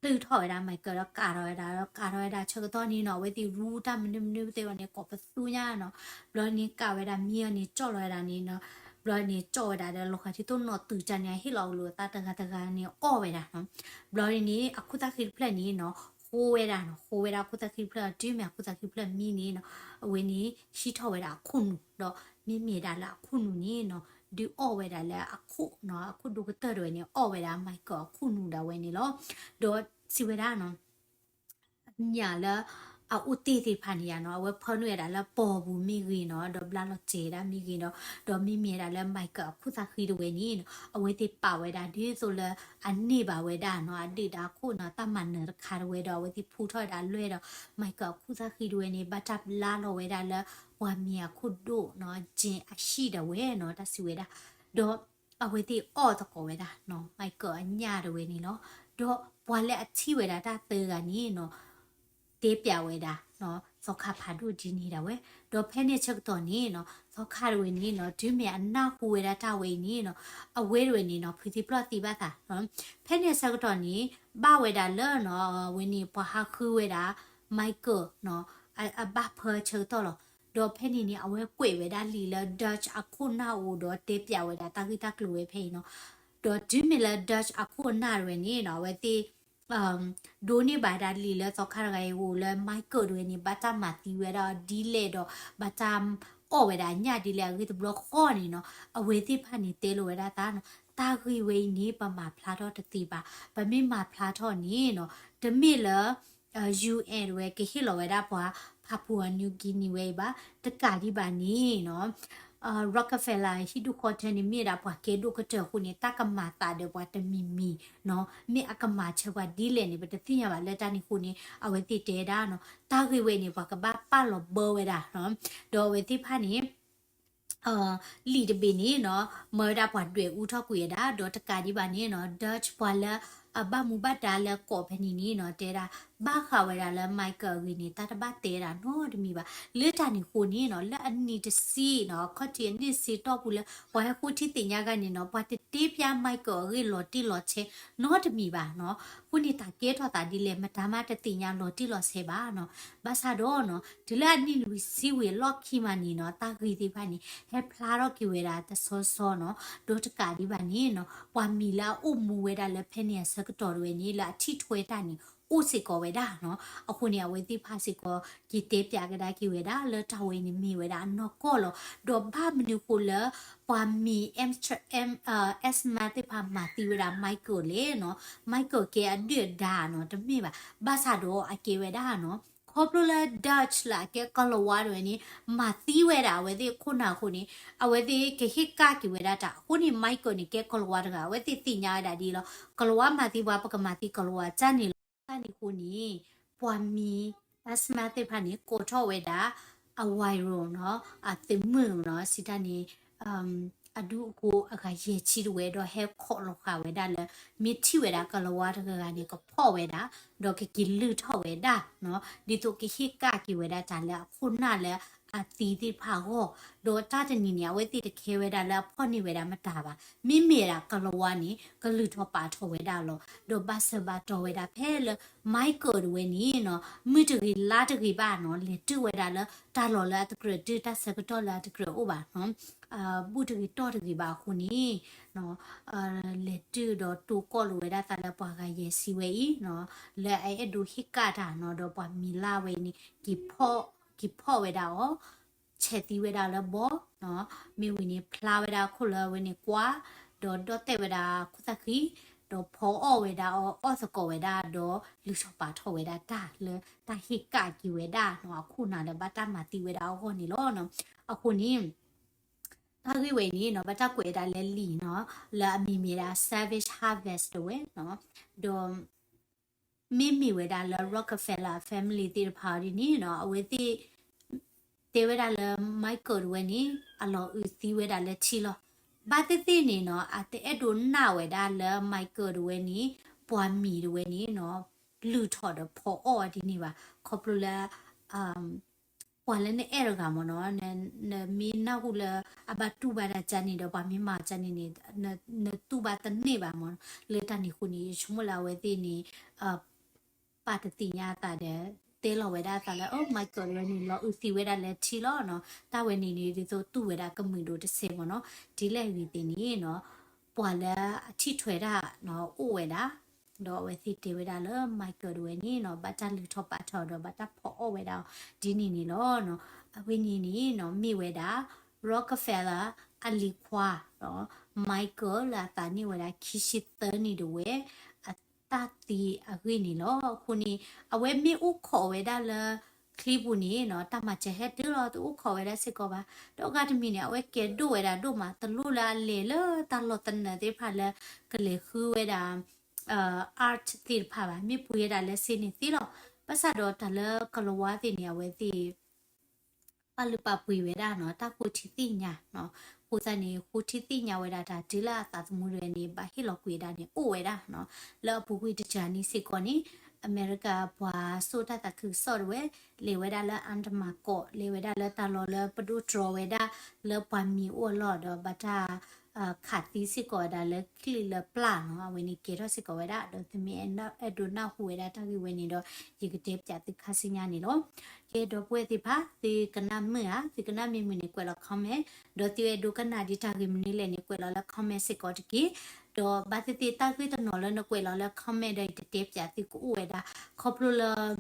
တုၢ်ထီၣ်ဝဲဒၣ် Michael ဒီးကးထီၣ်ဝဲဒၣ်, ဒီးကးထီၣ်ဝဲဒၣ်ဆၢကတီၢ်န့ၣ်နီၤ အဝဲသ့ၣ်ရူတၢ်မနုၤမနုၤသ့ၣ်ဝဲန့ၣ် ကိးပသူညါနီၤ. ဘျီန့ၣ်ကးဝဲဒၣ်မ့ၢ်အီၤန့ၣ် ကၠီၣ်လီၤဝဲဒၣ်န့ၣ်နီၤ. ဘျီန့ၣ်ကၠီၣ်ဝဲဒၣ်ဒီးလီၤဂာ်ထံသိးနီၣ်တုၤတၢ်န့ၣ် အဟ့ၣ်လီၤအလိၤအသးတဂၤတဂၤန့ၣ်အီၣ်ဝဲဒၣ်နီၤ. ဘျီန့ၣ် အခိၣ်သၣ်ဃံတဖျၢၣ်န့ၣ်နီၤ ဃိဝဲဒၣ်နီၤ, ဃိဝဲဒၣ်အခိၣ်သၣ်ဃံတဖျၢၣ် တုၤမ့ၢ်အခိၣ်သၣ်ဃံတဖျၢၣ်မံန့ၣ်နီၤ အဝဲန့ၣ်ဟံးထီၣ်ဝဲဒၣ်အခိၣ်နူာ်, ဒီးမ့မ့ၢ်ဒၣ်လၢအခိၣ်နူာ်န့ၣ်နီၤ ဒုးအီၣ်ဝဲဒၣ်လၢအခိၣ်နီၤ, အခိၣ်ဒိၣ်ကတၢၢ်တဝဲန့ၣ် အီၣ်ဝဲဒၣ် Michael အခိၣ်နူာ်ဒၣ်ဝဲန့ၣ်လီၤ. ဒီးစံးဝဲဒၣ်နီၤ ညၣ်လၢအအိၣ်တ့ၢ်သ့ၣ်တဖၣ်န့ၣ်ယါနီၤ အဝဲဖၢနုာ်ဝဲဒၣ်လၢပိာ်ပူၤမ့ၢ်ဂ့ၤနီၤ ဒီးဘျါလီၤစဲၤဒၣ်မ့ၢ်ဂ့ၤဒီး ဒီးမ့မ့ၢ်ဒၣ်လၢ Michael အခိၣ်သၣ်ဃံတဝဲန့ၣ်နီၤ အဝဲသ့ၣ်ပာ်ဝဲဒၣ်ဒ်သိးလၢအန့ၢ်ဘၣ်ဝဲဒၣ်နီၤ အဒုၣ်ဒါခိၣ်နီၤ တၢ်မၤနၢၤတခါတဝဲဒီး အဝဲသ့ၣ်ဖူထီၣ်ဝဲဒၣ်လွဲၢ်ဒီး Michael အခိၣ်သၣ်ဃံတဝဲန့ၣ် ဘၣ်တၢ်ဘျါလီၤဝဲဒၣ်လၢ ပှၤမံၤအခိၣ်ဒိၣ်နီၤ Jane အဟံၣ်ဒၣ်ဝဲနီၤ တၢ်စံးဝဲဒၣ် ဒီးအဝဲသ့ၣ်အီၣ်သကိးဝဲဒၣ်နီၤ Michael အညၣ်တဝဲန့ၣ်လီၤ. ဒီးပှၤလၢအထံၣ်ဝဲဒၣ်တၢ်သၢဂၤန့ၣ်နီၤ တဲပျးဝဲဒၣ် သီခါဖးဒိၣ်ဒ်န့ၣ်ဒၣ်ဝဲ, ဒီးဖဲန့ၣ်ဆၢကတီၢ်န့ၣ်နီၤ သီခါတဝဲန့ၣ်နီၤ တုၤမ့ၢ်အနၢ်ဟူဝဲဒၣ်တၢ်ဝဲအံၤန့ၣ်နီၤ အဝဲတဝဲန့ၣ်နီၤ ဖုးသံပျီၢ်သံဘၣ်သး, ဖဲန့ၣ်ဆၢကတီၢ်န့ၣ် ဘၣ်ဝဲဒၣ်လၢနီၤ အဝဲန့ၣ် ပှၤဟးဃုဝဲဒၣ် Michael နီၤ အဘၣ်ဖၢဆၢကတီၢ်လီၤ. ဒီးဖဲန့ၣ်န့ၣ် အဝဲကွဲးဝဲဒၣ်လံာ်လၢ Dutch အခိၣ်နၢ်အိၣ်ဒီးတဲပျးဝဲဒၣ်တၢ်ဂ့ၢ်တၢ်ကျိၤဝဲဖဲအံၤနီၤ, ဒီးတုၤမ့ၢ်လၢ Dutch အခိၣ်အနၢ်တဝဲန့ၣ်နီၤ အဝဲသ့ၣ် ဒိးန့ၢ်ဘၣ်ဒၣ်လံာ်လၢသီခါတဂၤအံၤအိၣ်လၢ Michael တဝဲန့ၣ် ဘၣ်တၢ်မၤသံဝဲဒၣ်ဒ်လဲၣ်ဒီး ဘၣ်တၢ်အီၣ်ဝဲဒၣ်အညၣ်ဒ်လဲၣ်အဂ့ၢ်တဘျီဃီန့ၣ်နီၤ အဝဲသ့ၣ်တဖၣ်န့ၣ်တဲလိာ်ဝဲဒၣ်သးနီၤ တၢ်ဂ့ၢ်ဝဲအံၤန့ၣ် ပမၤဖျါထီၣ်တသ့ဘၣ်. ပမ့ၢ်မၤဖျါထီၣ်န့ၣ်နီၤ တမ့ၢ်လၢ UN တဝဲကဟ့ၣ်လီၤဝဲဒၣ်ပှၤ Papua New Guinea ဝဲအံၤဘၣ်. တကးဒံးဘၣ်န့ၣ်နီၤ Rockefeller ဟံၣ်ဒူၣ်ဃီထၢန့ၣ် မ့ၢ်ဒၣ်ပှၤကဲဒိၣ်ကတၢၢ်အဃိန့ၣ် တၢ်ကမၤသးဒီးပှၤတမံၤမံၤနီၤ မ့ၢ်အကမၤဆၢပှၤဒ်လဲၣ်န့ၣ် ပတသ့ၣ်ညါဘၣ်လၢတၢ်န့ၣ်အဃိန့ၣ် အဝဲသ့ၣ်တဲဒၣ်နီၤ တၢ်ဂ့ၢ်ဝဲန့ၣ် ပှၤကဘၣ်ပာ်လီၤဘၢဝဲဒၣ်နီၤ ဒီးအဝဲသ့ၣ်တဖၣ်န့ၣ် လံာ်တဘ့ၣ်န့ၣ်နီၤ မၢဝဲဒၣ်ပှၤဒွဲၣ်အူထီၣ်ကွံာ်ဝဲဒၣ် ဒီးတကးဒံးဘၣ်န့ၣ်နီၤ Dutch ပှၤလၢအဘၣ်မူဘၣ်ဒါလၢကိးဖဲန့ၣ်န့ၣ်နီၤ တဲဒၣ် ဘၣ်ဃးဝဲဒၣ်လၢ Michael အဂ့ၢ်န့ၣ် တၢ်တဘၣ်တဲဒၣ်နီတမံၤဘၣ်. လၢတၢ်န့ၣ်အဃိန့ၣ်နီၤ လၢအနံၣ်တဆံနီၤ ခီၣ်ထံးအနံၣ်တဆံတီၢ်ပူၤလၢ ပှၤဟဲဃုထံသ့ၣ်ညါဂၤန့ၣ်နီၤ ပှၤတတဲပျး Michael အဂ့ၢ်လီၤတံၢ်လီၤဆဲးနီတမံၤဘၣ်နီၤ. အဃိန့ၣ် တၢ်ကဲထီၣ်သးဒ်လဲၣ် မတၤမးတသ့ၣ်ညါလီၤတံၢ်လီၤဆဲးဘၣ်နီၤ. ဘၣ်ဆၣ်ဒီးနီၤ တုၤလၢအနံၣ်လွံၢ်ဆံဝံၤအလီၢ်ခံမးန့ၣ်နီၤ တၢ်ဂ့ၢ်သ့ၣ်တဖၣ်န့ၣ် ဟဲဖျါထီၣ်က့ၤဝဲဒၣ်တဆီဆီနီၤ. ဒီးတကးဒံးဘၣ်န့ၣ်နီၤ ပှၤမံၤလၢအအိၣ်မူဝဲဒၣ်လၢဖဲန့ၣ်အဆၢကတီၢ်တဝဲန့ၣ် လၢအထံၣ်ထွဲတၢ်န့ၣ် အိၣ်စ့ၢ်ကီးဝဲဒၣ်နီၤ. အဃိန့ၣ် အဝဲသ့ၣ်တဖၣ်စ့ၢ်ကီး က့ၤတဲပျးကဒါက့ၤဝဲဒၣ်လၢတၢ်ဝဲအံၤန့ၣ်မ့ၢ်ဝဲဒၣ်အနီၢ်ကီၢ်လီၤ. ဒီးဘၣ်မနုၤဃိလၢ ပှၤမံၤ Asmat သ့ၣ်တဖၣ်မၤသံဝဲဒၣ် Michael လဲၣ်နီၤ. Michael ကဲအဒုၣ်အဒါနီၤ တမ့ၢ်ဘၣ်. ဘၣ်ဆၣ်ဒီးအကဲဝဲဒၣ်နီၤ ခီဖျိလၢ Dutch လၢအကဲကီၤလၤဝါတဝဲန့ၣ် မၤသံဝဲဒၣ်အဝဲသ့ၣ်ခိၣ်နၢ်အဃိန့ၣ် အဝဲသ့ၣ်ကဟ့ၣ်ကဒါက့ၤဝဲဒၣ်တၢ်အဃိန့ၣ် Michael န့ၣ် ကဲကီၤလၤဝါတဂၤ အဝဲသ့ၣ်သ့ၣ်ညါဝဲဒၣ်ဒ်လီၤ. ကီၤလၤဝါမၤသံပှၤ ပကမၤသံကီၤလၤဝါတၢ်န့ၣ်လီၤ. တၢ်န့ၣ်အဃိန့ၣ် ပှၤမံၤ Asmat သ့ၣ်တဖၣ်န့ၣ် ကိးထီၣ်ဝဲဒၣ် အဝၤရိၤနီၤ အသုးမုၢ်နီၤ စံးတၢ်န့ၣ် အဒူၣ်အဃိအဂၤယဲၢ်ဆံတဝဲ ဒီးဟဲခိးလီၤဃာ်ဝဲဒၣ်လၢ မ့ၢ်ထံၣ်ဝဲဒၣ်ကီၤလၤဝါတဂၤဂၤန့ၣ် ကဖီၣ်ဝဲဒၣ် ဒီးကက့ၤလုၢ်ထီၣ်ဝဲဒၣ်နီၤ ဒ်သိးကဟ့ၣ်ကဒါက့ၤဝဲဒၣ်တၢ်လၢအခိၣ်နၢ်လၢ အသံသ့ၣ်တဖၣ်အဂီၢ်, ဒီးတၢ်တနံၤန့ၣ် အဝဲသ့ၣ်တခဲဝဲဒၣ်လၢအဖီၣ်န့ၢ်ဝဲဒၣ်မတၤဘၣ်, မ့မ့ၢ်ဒၣ်ကလၤဝါန့ၣ် ကလုၢ်ထီၣ်ပာ်ထီၣ်ဝဲဒၣ်လီၤ. ဒီးဘၣ်ဆၢဘၣ်တီၢ်ဝဲဒၣ်ဖဲလၢ Michael တဝဲန့ၣ်နီၤ မုၢ်တဂ့ၤလါတဂ့ၤဘၣ်နီၤ လဲၤတုၤဝဲဒၣ်လၢတၢ်လီၢ်လၢအတကြၢးတုၤ တၢ်ဆၢကတီၢ်လၢအတကြၢးအိၣ်ဘၣ်နီၤ ဘူၣ်တဂ့ၤတီၢ်တဂ့ၤဘၣ်အဃိန့ၣ် လဲၤတုၤဒီးတိၢ်ကီၢ်လိာ်ဝဲဒၣ်သးလၢပှၤဂၤယဲၢ်ဆံဝဲအံၤနီၤ လၢအအဲၣ်ဒိးဟ့ၣ်ကၣ်တၢ်နီၤ ဒီးပှၤမံၤလၢ်ဝဲအံၤန့ၣ် က့ၤဖီၣ် က့ၤဖီၣ်ဝဲဒၣ်အီၤ ဆဲးသံဝဲဒၣ်လၢဘီနီၤ မ့ၢ်ဝံၤန့ၣ် ဖျါဝဲဒၣ်အခိၣ်လၢအဝဲန့ၣ်ကွၢ် ဒီးဒီၣ်တဲာ်ဝဲဒၣ်ခိၣ်သၣ်ဃံ ဒီးဖီအီၣ်ဝဲဒၣ်အီၤ အီၣ်သကိးဝဲဒၣ် ဒီးလုၢ်ထီၣ်ပာ်ထီၣ်ဝဲဒၣ်တၢ်လၢတၢ်ဟ့ၣ်ကၣ်က့ၤဝဲဒၣ်နီၤ အခိၣ်နၢ်လၢဘၣ်တၢ်မၤသံဝဲဒၣ်အဂီၢ်န့ၣ်လီၤ. အဃိန့ၣ် တၢ်ဂ့ၢ်ဝဲအံၤန့ၣ်နီၤ ဘၣ်တၢ်ကွဲးဝဲဒၣ်လၢလံာ်နီၤ လၢအမံၤမ့ၢ်ဒၣ် Savage Harvest တဝဲနီၤ ဒီး မ့မ့ၢ်ဝဲဒၣ်လၢ Rockefeller family သ့ၣ်တဖၣ်အံၤဒ်န့ၣ်နီၤ အဝဲသ့ၣ် တဲဝဲဒၣ်လၢ Michael တဝဲန့ၣ် အလီၤအုးသံဝဲဒၣ်လၢထံလီၤ. ဘၣ်သ့ၣ်သ့ၣ်န့ၣ်နီၤ အတအဲၣ်ဒိးနာ်ဝဲဒၣ်လၢ Michael တဝဲန့ၣ် ပှၤမံၤတဝဲန့ၣ်နီၤ လုၢ်ထီၣ်ဒီးဖီအီၣ်ဝဲဒ်န့ၣ်ဘၣ်. ခီဖျိလၢ ပှၤလၢနအဲၣ်တဂၤမ့ၢ်နီၤ နမ့ၢ်နၢ်ဟူလၢအဘၣ်တူၢ်ဘၣ်ဒၣ်ကန့ၣ်ဒီး ပှၤမ့ၢ်မၤကန့ၣ်န့ၣ် နတူၢ်ဘၣ်တန့ၢ်ဘၣ်မ့ၢ်နီၤ. လၢတၢ်န့ၣ်အဃိန့ၣ် ယဆိကမိၣ်လၢအဝဲသ့ၣ်န့ၣ် ပာ်တသ့ၣ်ညါအသးဒီး တဲလီၤဝဲဒၣ်အသးလၢ အိ Michael တဝဲန့ၣ် လီၤအုးသံဝဲဒၣ်လၢထံလီၤနီၤ. တၢ်ဝဲန့ၣ်န့ၣ် ဒ်သိးတူၢ်ဝဲဒၣ်ကမုာ်ဒိၣ်တစဲးမ့ၢ်နီၤ. ဒ်လဲၣ်ဂ့ၤသ့ၣ်န့ၣ်နီၤ ပှၤလၢအထံၣ်ထွဲတၢ်နီၤ အိၣ်ဝဲဒၣ် ဒီးအဝဲသ့ၣ်တဲဝဲဒၣ်လၢ Michael တဝဲန့ၣ်နီၤ ဘၣ်တၢ်လုၢ်ထီၣ်ပာ်ထီၣ်ဒီး ဘၣ်တၢ်ဖီအီၣ်ဝဲဒၣ်အီၤ ဒ်န့ၣ်န့ၣ်လီၤနီၤ. အဝဲန့ၣ်န့ၣ်နီၤ မ့ၢ်ဝဲဒၣ် Rockefeller အလံၤခွါနီၤ Michael လၢအသးန့ၢ်ဝဲဒၣ်ခံဆံသၢနံၣ်တဝဲ အတၢ်သံအဂ့ၢ်န့ၣ်လီၤ. အဃိန့ၣ် အဝဲမ့ၢ်အိၣ်ခိးဝဲဒၣ်လၢ ချံပူၤန့ၣ်နီၤ တၢ်မၤစၢၤဟဲတုၤလီၤ တအိၣ်ခိးဝဲဒၣ်စ့ၢ်ကီးဘၣ်. ဒီးအဂၤတမံၤန့ၣ် အဝဲကဲဒိၣ်ဝဲဒၣ်ဒိၣ်မး တလိၣ်လၢအလဲၤလၢတၢ်လီၢ်သနၢၣ်သ့ၣ်တဖၣ်လၢ ကလဲၤဃုဝဲဒၣ် art သ့ၣ်တဖၣ်ဘၣ်. မ့ၢ်ပှ့ၤဝဲဒၣ်လၢစ့န့ၣ်သ့လီၤ. ဘၣ်ဆၣ်ဒီးတၢ်လၢကလၤဝါသ့ၣ်န့ၣ် အဝဲသ့ၣ် ပာ်လုၢ်ပာ်ပှ့ၤဝဲဒၣ်နီၤ တၢ်ဃိထံသ့ၣ်ညါနီၤ. အဃိသတးန့ၣ် ဃိထံသ့ၣ်ညါဝဲဒၣ်တၢ်တုၤလၢအသးသမူတဝဲန့ၣ် ဘၣ်ဟ့ၣ်လီၤကွံာ်ဝဲဒၣ်န့ၣ် အိၣ်ဝဲဒၣ်နီၤ. လၢအပူၤကွံာ်တကၢၢ်န့ၣ်စ့ၢ်ကီးန့ၣ် အမဲရကၤပှၤစိာ်တၢ်သးခုကစီၣ်တဝဲ လဲၤဝဲဒၣ်လၢအါတမၤကီး လဲၤဝဲဒၣ်လၢတၢ်လီၢ်လၢပဒိၣ်တြီဝဲဒၣ် လၢပှၤမံၤအိၣ်အလီၢ်ဒီး ဘၣ်တၢ် ခးသံစ့ၢ်ကီးဝဲဒၣ်လၢချံလၢပျၢ်နီၤ. အဝဲန့ၣ်ကဲထီၣ်စ့ၢ်ကီးဝဲဒၣ် ဒီးသုမ့ၢ်အဲၣ်ဒိးနၢ်ဟူဝဲဒၣ်တၢ်ဂ့ၢ်ဝဲန့ၣ်ဒီး ယကတဲပၠးသုခါဆူညါန့ၣ်လီၤ. ကဲ ဒီပုၢ်ဝဲၢ်သ့ၣ်တဖၣ် သုကနၣ်မုာ်ဧါ သုကနၣ်မ့ၢ်မုာ်န့ၣ် ကွဲးလီၤ comment, ဒီးသုအဲၣ်ဒိးကနၣ်ဒံးတၢ်ဂ့ၢ်မနုၤလဲၣ်န့ၣ် ကွဲးလီၤလၢ comment စ့ၢ်ကီးတက့ၢ်. ဒီးဘၣ်သ့ၣ်သ့ၣ်တၢ်ဂ့ၢ်တနီၤလၢနကွဲးလီၤလၢ comment ဒီးယကတဲပၠးသုကအိၣ်ဝဲဒၣ် ခီဖျိလၢ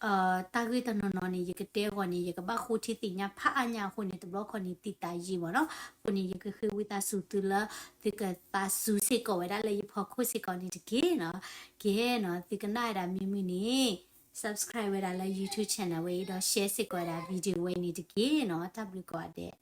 တၢ်ဂ့ၢ်တနီၤနီၤန့ၣ် ယကတဲအဂီၢ်န့ၣ် ယကဘၣ်ဃိထံသ့ၣ်ညါဖးအါညါအဃိန့ၣ် တဘျီခီန့ၣ် သံသးယံာ်မ့ၢ်နီၤ. အဃိန့ၣ် ယကဃ့ဝံသးစူၤသုလၢ သုကသးစူၤစ့ၢ်ကီးဝဲဒၣ်လၢယဖီခိၣ်စ့ၢ်ကီးန့ၣ်တက့ၢ်နီၤ. ကဲနီၤ သုကနၣ်ဝဲဒၣ်မ့ၢ်မုာ်န့ၣ် subscribe ဝဲဒၣ်လၢ YouTube channel ဝဲအံၤဒီး share စ့ၢ်ကီးဝဲဒၣ် video ဝဲအံၤန့ၣ်တက့ၢ်နီၤ. တၢ်ဘျုးကိးဂၤဒဲး